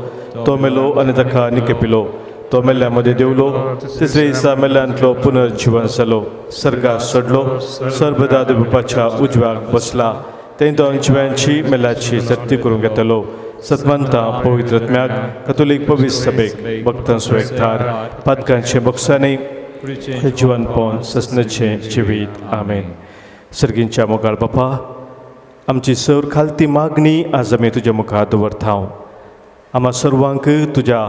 तो मेलो आनी ताका निकेपिलो तो मेल्ल्या मदें देंवलो तिसरे दिसा मेल्ल्यांतलो पुनर्जिवन जालो सर्गा सोडलो सर्वदा देवपाच्या उजव्याक बसला थंय तो जिव्यांची मेल्याची सक्ती करूंक येतलो. सतमंता पवित्रत्म्याक कथोलीक पवित्र सभेक भक्तांचो एकठार पातकांचे बक्षांनी जिवन पवन ससनाचें जिवीत आमेन. सर्गींच्या मोगाळ बापा, आमची सर खालती मागणी आज आमी तुज्या मुखार दवरता. आमा सर्वांक तुज्या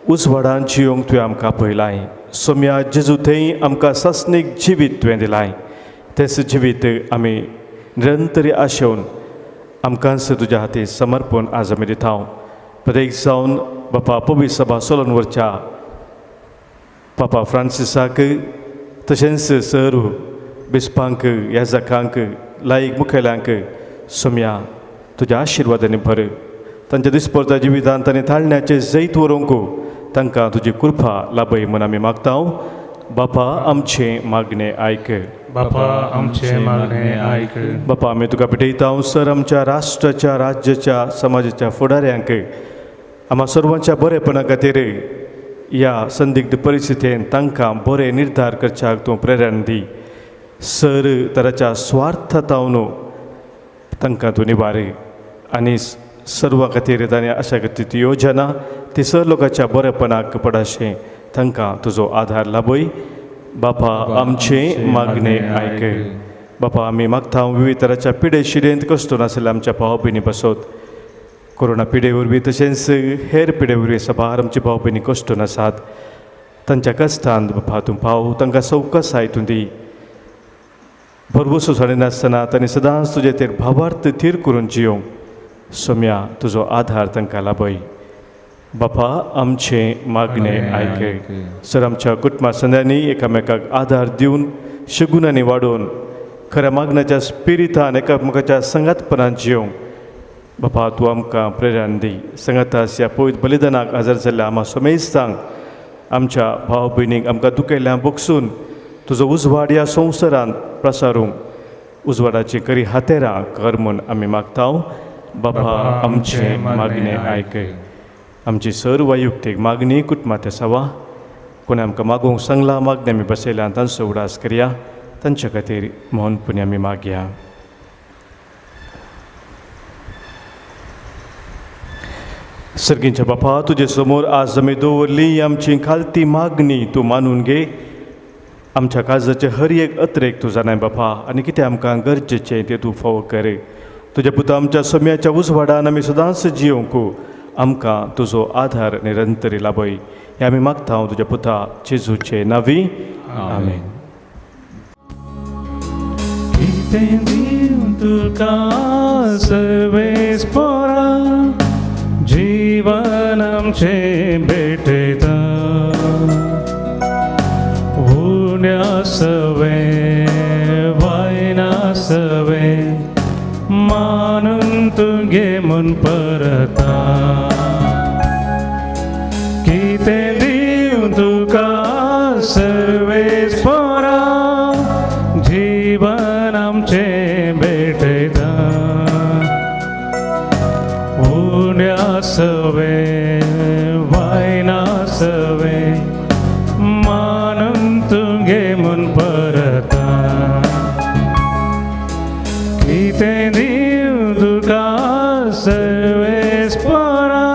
उजवाडान जियोंक तुवें आमकां पळयलाय. सोम्या जेजू थंय आमकां सासणीक जिवीत तुवें दिलाय. तेंच जिवीत आमी निरंतरी आशेवन आमकांच तुज्या हाती समर्पण आज आमी दिता. प्रत्येक जावन बापा पवित्र सभा सोलोन वरच्या पापा फ्रांसिसाक तशेंच सर बिस्पांक याजकांक लायक मुखेल्यांक सोम्या तुज्या आशिर्वादांनी भर. तांच्या दिसपरत्या जिवितांत तांणी ताळण्याचें जैत व्हरूंक तांकां तुजी कृपा लाभय म्हूण आमी मागता. बापा आमचें मागणें आयक. बापा आमचें मागणें आयक. बापा आमी तुका भेटयता सर आमच्या राष्ट्राच्या राज्याच्या समाजाच्या फुडाऱ्यांक आमा सर्वांच्या बरेपणा खातीर ह्या संदिग्ध परिस्थितीन तांकां बरे निर्धार करच्याक तूं प्रेरणा दी. सर तराच्या स्वार्थातावन तांकां तूं निवार आनी सर्वा खातीर ताणें आशा खातीर ती योजना ती सर लोकांच्या बरेपणाक पडाशें तांकां तुजो आधार लाभय. बापा आमचें मागणें आयक. बापा आमी मागता विविध तराच्या पिडे शिरेंत कश्ट नासल्या आमच्या भाव भयणी बसत कोरोना पिडे वरवीं तशेंच हेर पिडे वरवीं सभार आमचे भाव भयणी कश्ट नासात तांच्या कश्टान बापा तूं पाव तांकां सवकसाय तूं दी. भरवसो नासतना तांणी सदांच तुजे तेर भावार्थ थीर करून जियोंक सोम्या तुजो आधार तांकां लाभय. बापा आमचें मागणें आयक. सर आमच्या कुटुंबा संद्यांनी एकामेकाक आधार दिवन शगुनांनी वाडोवन खऱ्या मागण्याच्या स्पिरितान एकामेकाच्या संगातपणान जियोंक बापा तूं आमकां प्रेरणा दी. संगातास ह्या पवित्र बलिदानाक हजर जाल्ल्या आमा समेस्तांक आमच्या भाव भयणीक आमकां दुखयल्ल्या बगसून तुजो उजवाड ह्या संवसारांत प्रसारूंक उजवाडाची करी हातेरां कर म्हूण आमी मागता. बापा आमचें मागणें आयक. आमची सर्व वैयक्तीक मागणी कुटुंबात आसावा कोणें आमकां मागूंक सांगलां मागणें आमी बसयल्या तांचो उगडास करया. तांच्या खातीर मौनपणी आमी मागया. सर्गींच्या बापा तुजे समोर आज आमी दवरली आमची खालती मागणी तूं मानून घे. आमच्या काळजाचे हर एक अत्रेक तूं जाणाय बापा आनी कितें आमकां गरजेचें तें तूं फावो कर. तुज्या पुता आमच्या सम्याच्या उजवाडान आमी सदांच जियोंक आमकां तुजो आधार निरंतरी लाभय हें आमी मागता तुज्या पुता जेजूचे नांवी आमेन. कितें दिवं तुका सर्वेस्पोरा जीवन आमचें भेटयता उण्या सवें वायना सवें मानून तुगे म्हूण परता कितें दिवं तुका सर्वेस्पोरा जीवन आमचें भेटयता उण्या सवें वायना सवें मानून तुगे म्हूण परता कितें दिवं तुका सर्वेस्पोरा.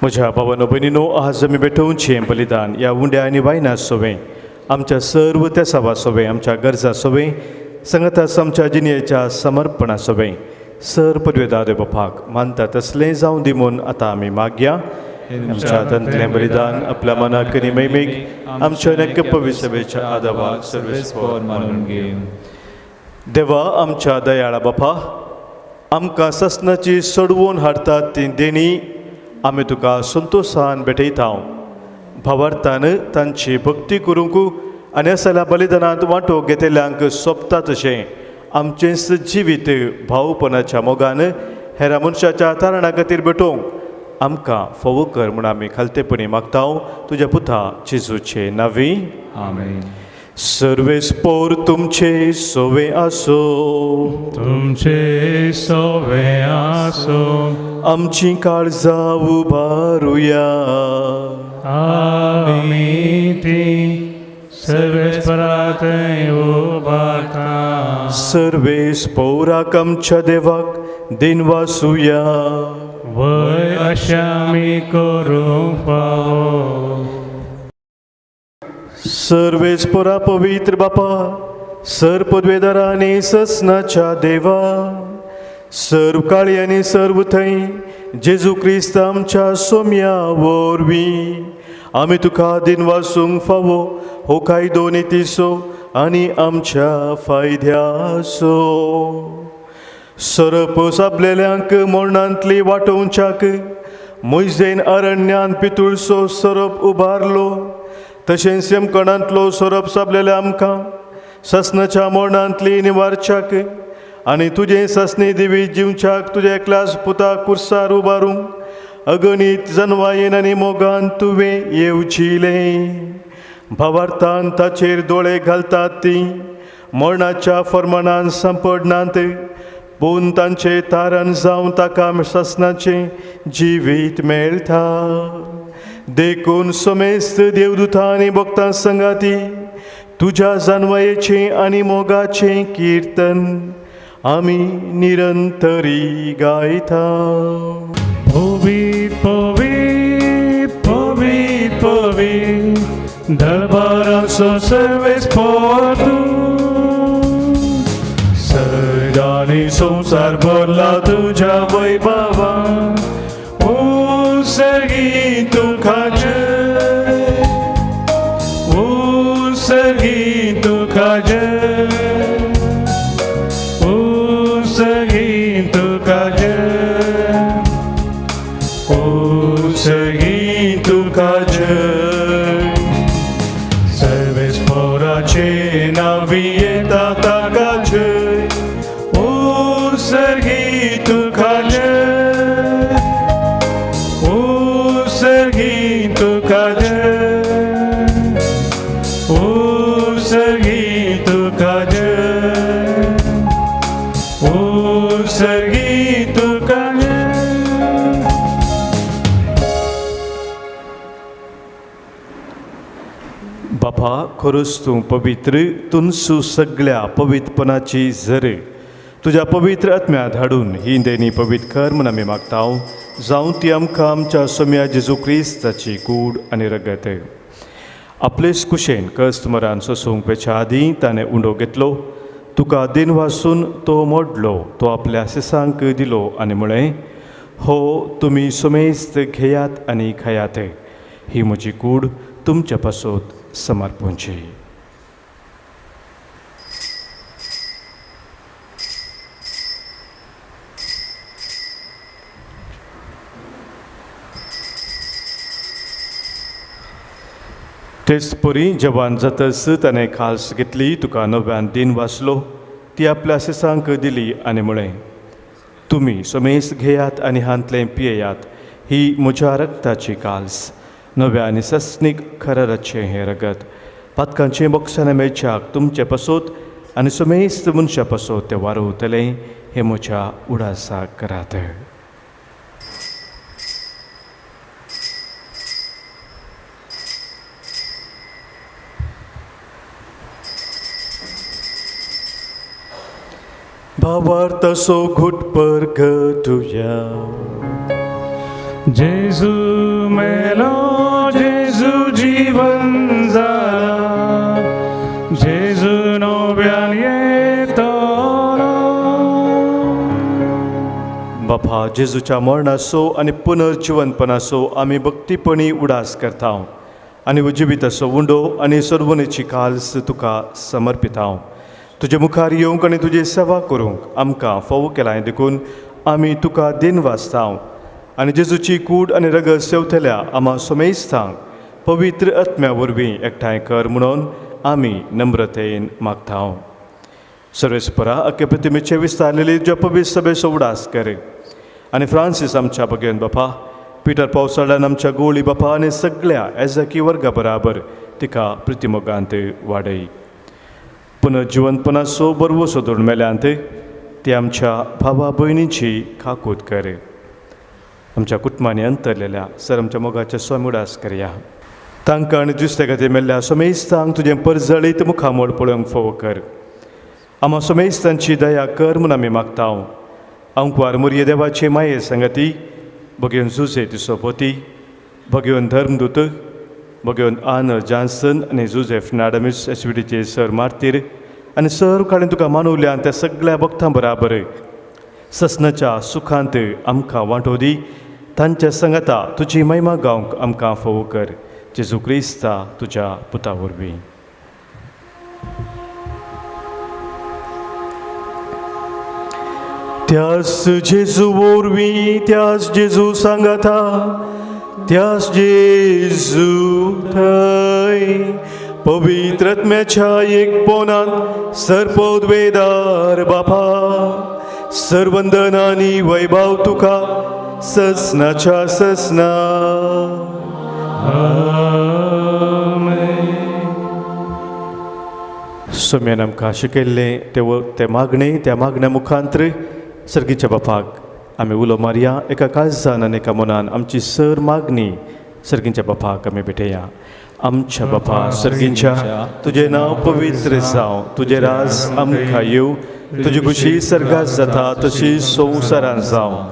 म्हज्या भावानो भयणीनो आज आमी भेटोवचें बलिदान ह्या उंड्या आनी वायना सोवें आमच्या सर्व तेसावा सोवें आमच्या गरजा सोवें संगतास आमच्या जिणेच्या समर्पणा सोवें सर पदवेदार देव बापाक मानता तसलें जावं दी म्हूण आतां आमी मागया. आमच्या हातांतलें बलिदान आपल्या मनाक आनी महिमेक आमच्या नक्क पवित्र आदावाक सर्वेस्पोर मानून घे. देवा आमच्या दयाळा बापा आमकां ससनाची सोडवून हाडटात ती देणी आमी तुका संतोशान भेटयता. भावार्थान तांची भक्ती करूंक आनी असल्या बलिदानांत वांटो घेतल्यांक सोंपता तशें आमचेंच जिवीत भावपणाच्या मोगान हेरा मनशाच्या तारणा खातीर भेटोवंक आमकां फावो कर म्हूण आमी खालतेपणी मागता तुज्या पुता जेजूचे नांवी आमेन. सर्वेस्पोर तुमचे सोवे आसो तुमचे सोवे आसो आमची काळजां उबारुया आमी ती सर्वेस्परा थंय उबारता सर्वेस्पोराक आमच्या देवाक दिनवासुया वय अशें आमी करूंक फावो. सर्वेस्पोरा पवित्र बापा सर पदवेदारा आनी ससनाच्या देवा सर्व काळी आनी सर्व थंय जेजू क्रिस्त आमच्या सोम्या वरवीं आमी तुका दिनवासूंक फावो हो कायदो नितीचो आनी आमच्या फायद्याचो. सरप साबलेल्यांक मरणांतली वाटोवच्याक मोयजेन अरण्यान पितुळसो सरप उबारलो तशेंच यमकणांतलो सोरप साबलेल्या आमकां ससनाच्या मरणांतली निवारच्याक आनी तुजें ससनी दिवी जिवच्याक तुज्या एकल्याच पुताक कुर्सार उबारूंक अगणीत जनवायेन आनी मोगान तुवें येवचिलें. भावार्थान ताचेर दोळे घालतात ती मरणाच्या फर्माणान सांपडनात पूण तांचें तारण जावन ताका ससनाचें जिवीत मेळटा. देखून समेस्त देवदूतां आनी भक्तां संगाती तुज्या जानवायेचें आनी मोगाचें किर्तन आमी निरंतरी गायता. पवित्र पवित्र पवित्र पवित्र दरबाराचो सर्वेस्पोर तूं सर्गानी संवसार भरला तुज्या वैभवान उत्सर्गी तुका जय उत्सर्गी तुका जय उत्सर्गी तुका जय उत्सर्गी तुका जय. सर्वेस्पोराचे नांवी येता ताका जय उत्सर्गी तुका जय उत्सर्गी तुका जय उत्सर्गी तुका जय उत्सर्गी तुका जय. बापा खरोच तूं पवित्र तुनसू सगळ्या पवित्रपणाची झर तुज्या पवित्र आत्म्या धाडून ही देणी पवित्र कर म्हूण आमी मागता. जावं ती आमकां आमच्या सोम्या जेजू क्रिस्ताची कूड आनी रगत. आपलेच कुशेन कस्त मरान सोसूंक वेच्या आदीं ताणें उंडो घेतलो तुका दिन वासून तो मोडलो, तो आपल्या शिसांक दिलो आनी म्हळें, हो तुमी सुमेस्त घेयात आनी खायात, ही म्हजी कूड तुमच्या पासत समर्पणची. तेच परी जवान जातच ताणें खास घेतली, तुका नव्यान दिन वाचलो, ती आपल्या शिसांक दिली आनी म्हळें, तुमी समेस घेयात आनी हांतलें पियेयात, ही म्हज्या रक्ताची काल्स, नव्या आनी सस्नीक खराराचें हें रगत, पातकांचें बोक्सानां मेळच्याक तुमचे पासत आनी समेस्त मनशां पासत तें वारवतलें, हें म्हज्या उडासाक करात. भावार्थाचो घुटपर घटुया. जेजू मेलो, जेजू जीवन जाला, जेजू नव्यान येतलो. बापा, जेजूच्या मरणाचो आनी पुनर्जिवनपणाचो आमी भक्तीपणी उडास करता आनी जिविताचो उंडो आनी सर्वनेची काल्स तुका समर्पिता. तुजे मुखार येवंक आनी तुजी सेवा करूंक आमकां फावो केलां देखून आमी तुका दिन वाचता आनी जेजूची कूड आनी रगत सेवतल्या आमा समेस्तांक पवित्र आत्म्या वरवीं एकठांय कर म्हणून आमी नम्रतेन मागता. सर्वेस्परा अख्खे प्रतिमेचे विस्तारलेली तुज्या पवित्र सभेचो उडास कर आनी फ्रांसीस आमच्या भगेन बापा, पिटर पावसाळ्यान आमच्या गोळी बापा आनी सगळ्या एजाकी वर्गा बराबर तिका प्रतिमोगांत वाडय. पुनर्जिवनपणाचो बरवसो धरून मेल्यांत ती आमच्या भावा भयणीची काकूत कर. आमच्या कुटुंबांनी अंतरलेल्या सर आमच्या मोगाच्या स्वामी उडास करया. तांकां आनी दुसऱ्या खातीर मेल्ल्या समेस्तांक तुजें परजळीत मुखामळ पळोवंक फावो कर. आमा समेस्तांची दया कर म्हूण आमी मागता. अंकवार मुरये देवाचे माये संगती भगेवन जुजे तिसोपोती, भगेवन धर्मदूत, भगेवन आन जॉन्सन आनी जुझेफ नाडमीस एसवीडीचे सर मार्तीर आनी सर काळीन तुका मानवल्यान त्या सगळ्या भक्तां बराबर ससनाच्या सुखांत आमकां वांटो दी. तांच्या संगता तुजी महिमा गावंक आमकां फावो कर. जेजू क्रिस्ता तुज्या पुता वरवीं. त्यास जेजू वरवीं, त्यास जेजू सांगाता, त्यास जेजू थंय पवित्र आत्म्याच्या एकपणांत सर्पोद्वेदार बापा, सर्वंदन आनी वैभव तुका ससनाच्या ससना. सोम्यान आमकां शिकयल्लें ते मागणें, त्या मागण्या मुखांत्र सर्गीच्या बापाक आमी उलो मारया. एका काळजान आनी एका मनान आमची सर मागणी सर्गीच्या बापाक आमी भेटया. आमच्या बापा सर्गींच्या, तुजें नांव पवित्र जावं, तुजें राज आमकां येवं, तुजी खुशी सर्गात जाता तशी संवसारान जावं.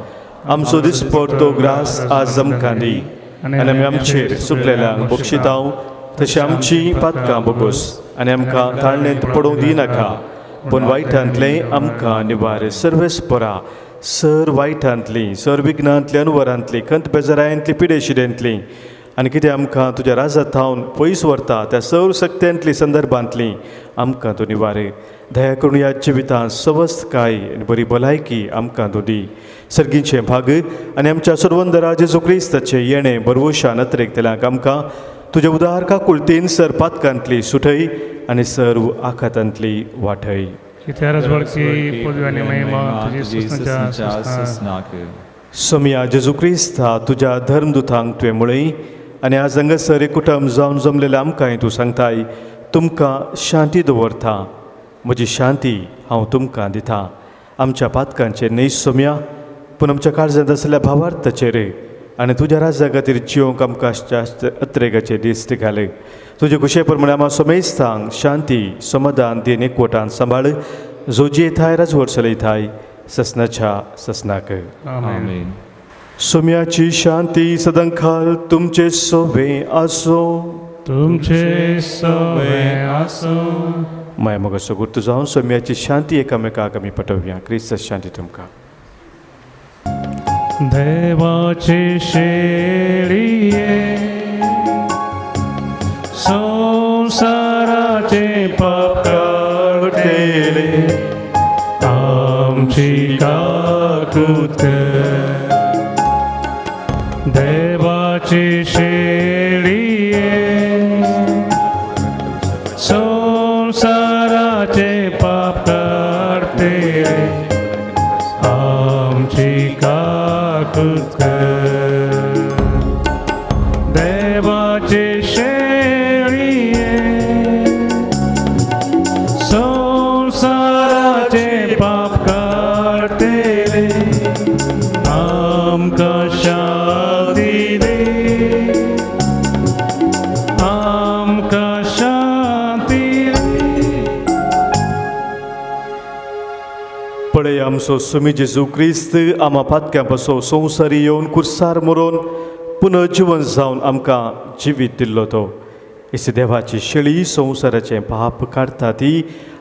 आमचो दिसपडतो ग्रास आज आमकां दी आनी आमी आमचेर चुकलेल्यांक बक्षितांव तशी आमची पातकां बोगोस आनी आमकां ताळणेंत पडोवंक दिनाका, पूण वायटांतलें आमकां निवार. सर्वेस्परा सर वायटांतली, सर विघ्नांतली, अनवरांतली, खंत बेजारायंतली, पिडेशिडेंतली आनी कितें आमकां तुज्या राजा थावन पयस व्हरता त्या सर्व शक्त्यांतली संदर्भांतली आमकां तूं निवार. दया करून ह्या जिवितांत सवस्तकाय आनी बरी भलायकी आमकां तूं दी. सर्गीचें भाग आनी आमच्या सर्वंदरा जेजू क्रिस्ताचें येणें बरवशान अत्रेकतल्यांक आमकां तुज्या उदार काकुळतीन सर पातकांतली सुटय आनी सर्व आखातांतली वाटय. सोमया जेजू क्रिस्ता तुज्या धर्मदुतांक तुवें म्हळें आनी आज हांगासर एक कुटुंब जावन जमलेलें आमकांय तूं सांगताय, तुमकां शांती दवरता, म्हजी शांती हांव तुमकां दिता. आमच्या पातकांचेर न्हय सोमया, पूण आमच्या काळजांत आशिल्ल्या भावार्थाचेर आनी तुज्या राज्या खातीर जिवंक आमकां जास्त अत्रेगाचे दीस घाले. तुजे खुशे प्रमाणे आमकां समेस्तांक शांती समाधान दिन एकवटान सांबाळ, जो जियेताय राजवट चलयताय ससनाच्या ससनाक. आमेन. सोम्याची शांती सदांकाळ तुमचे सोबे आसो, तुमचे सोबे आसो. माया मोगाचो गुर्तू जावन सोम्याची शांती एकामेकाक आमी पटोवया. क्रिस्त शांती तुमकां. देवाची शेळये संसाराचे पाप काडटेले आमची काकूत कर. देवाची शेळये संसाराचे पाप काडटेले आमची काकूत कर. देवाचे शेळये संसाराचे पाप काडटेले आमकां शांती दी, आमकां शांती दी. पळय आमचो सुमी जेजू क्रिस्त आमा पातक्यां पासो संवसारी येवन कुर्सार मरोन पुनर्जिवन जावन आमकां जिवीत दिल्लो तो. इस देवाची शेळी संवसाराचें पाप काडटा ती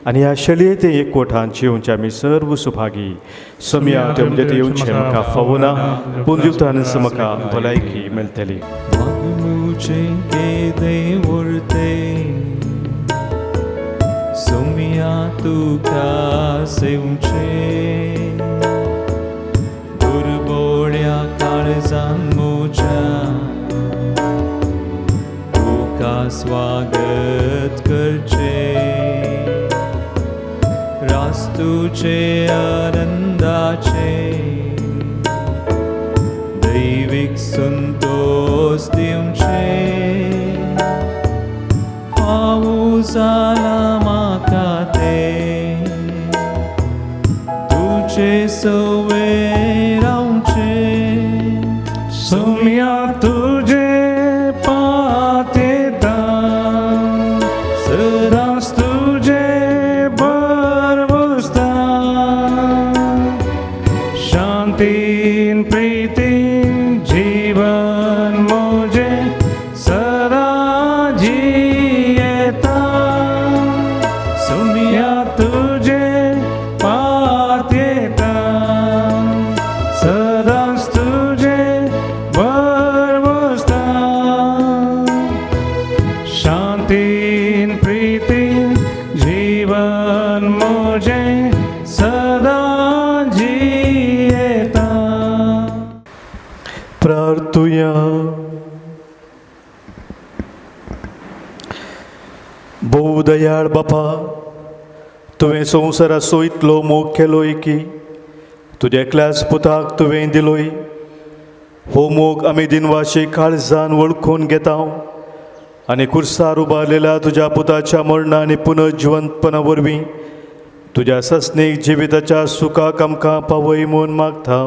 आनी ह्या शेळये ते एकवटान जिवचे आमी सर्व सुभागी. सोम्या तुमचे येवचें म्हाका फावना, पूण दिवतानच म्हाका भलायकी मेळटली. सोम्या तुका सेवचें दुर्बोळ्या काळजान म्हज्या तुका स्वागत करचें रास्तुचे आनंदाचे दैवीक संतोष दिवचें फावो जाला म्हाका तें तुजे सवे रावचें. सोम्या तुजे पातेता सदांच तुजे बरवसता शांतीन प्रितीन जीवन म्हजें सदां जियेता. सोम्या तुजे पातेता सदांच तुजे बरवसता शांतीन प्रितीन जीवन म्हजें सदां जियेता. प्रार्थुया. भोव दयाळ बापा, तुवें संवसाराचो इतलो मोग केलोय की तुज्या एकल्याच पुताक तुवें दिलोय. हो मोग आमी दिनवाशी काळजान वळखून घेता आनी कुर्सार उबारलेल्या तुज्या पुताच्या मरणा आनी पुनर्जिवंतपणा वरवीं तुज्या सस्नीक जिविताच्या सुखाक आमकां पावय म्हूण मागता.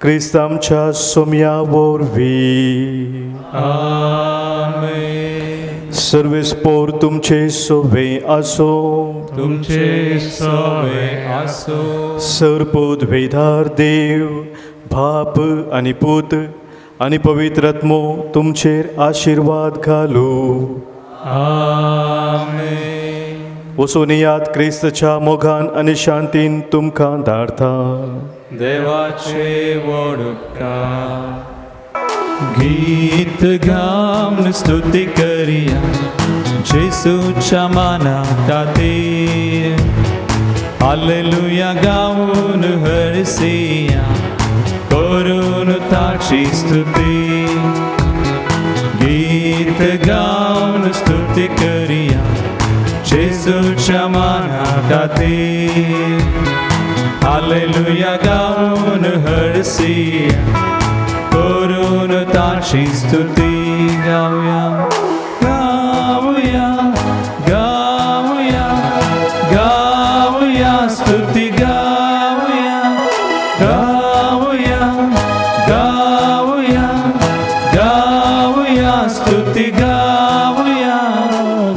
क्रिस्त आमच्या सोम्या वरवीं. आमेन. सर्वेस्पोर तुमचे सोवे आसो. तुमचे सोवे आसो. सर्पोद्वेदार देव बाप आनी पूत आनी पवित्र आत्मो तुमचेर आशिर्वाद घालू. आमेन. वचून याद क्रिस्तच्या मोगान आनी शांतीन तुमकां धाडता. देवाचे व्हड उपकार. गीत गावन स्तुती करिया जेसूच्या माना खातीर. हालेलुया गावन हरसिया करून ताची स्तुती. गीत गावन स्तुती करिया जेसूच्या माना खातीर. हालेलुया गावन हरसिया करून ताची स्तुती. गावया गावया गावया गावया स्तुती गावया गावया गावया गावया स्तुती गावया.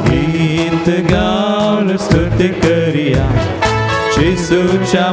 गीत गावन स्तुती करिया जेसूच्या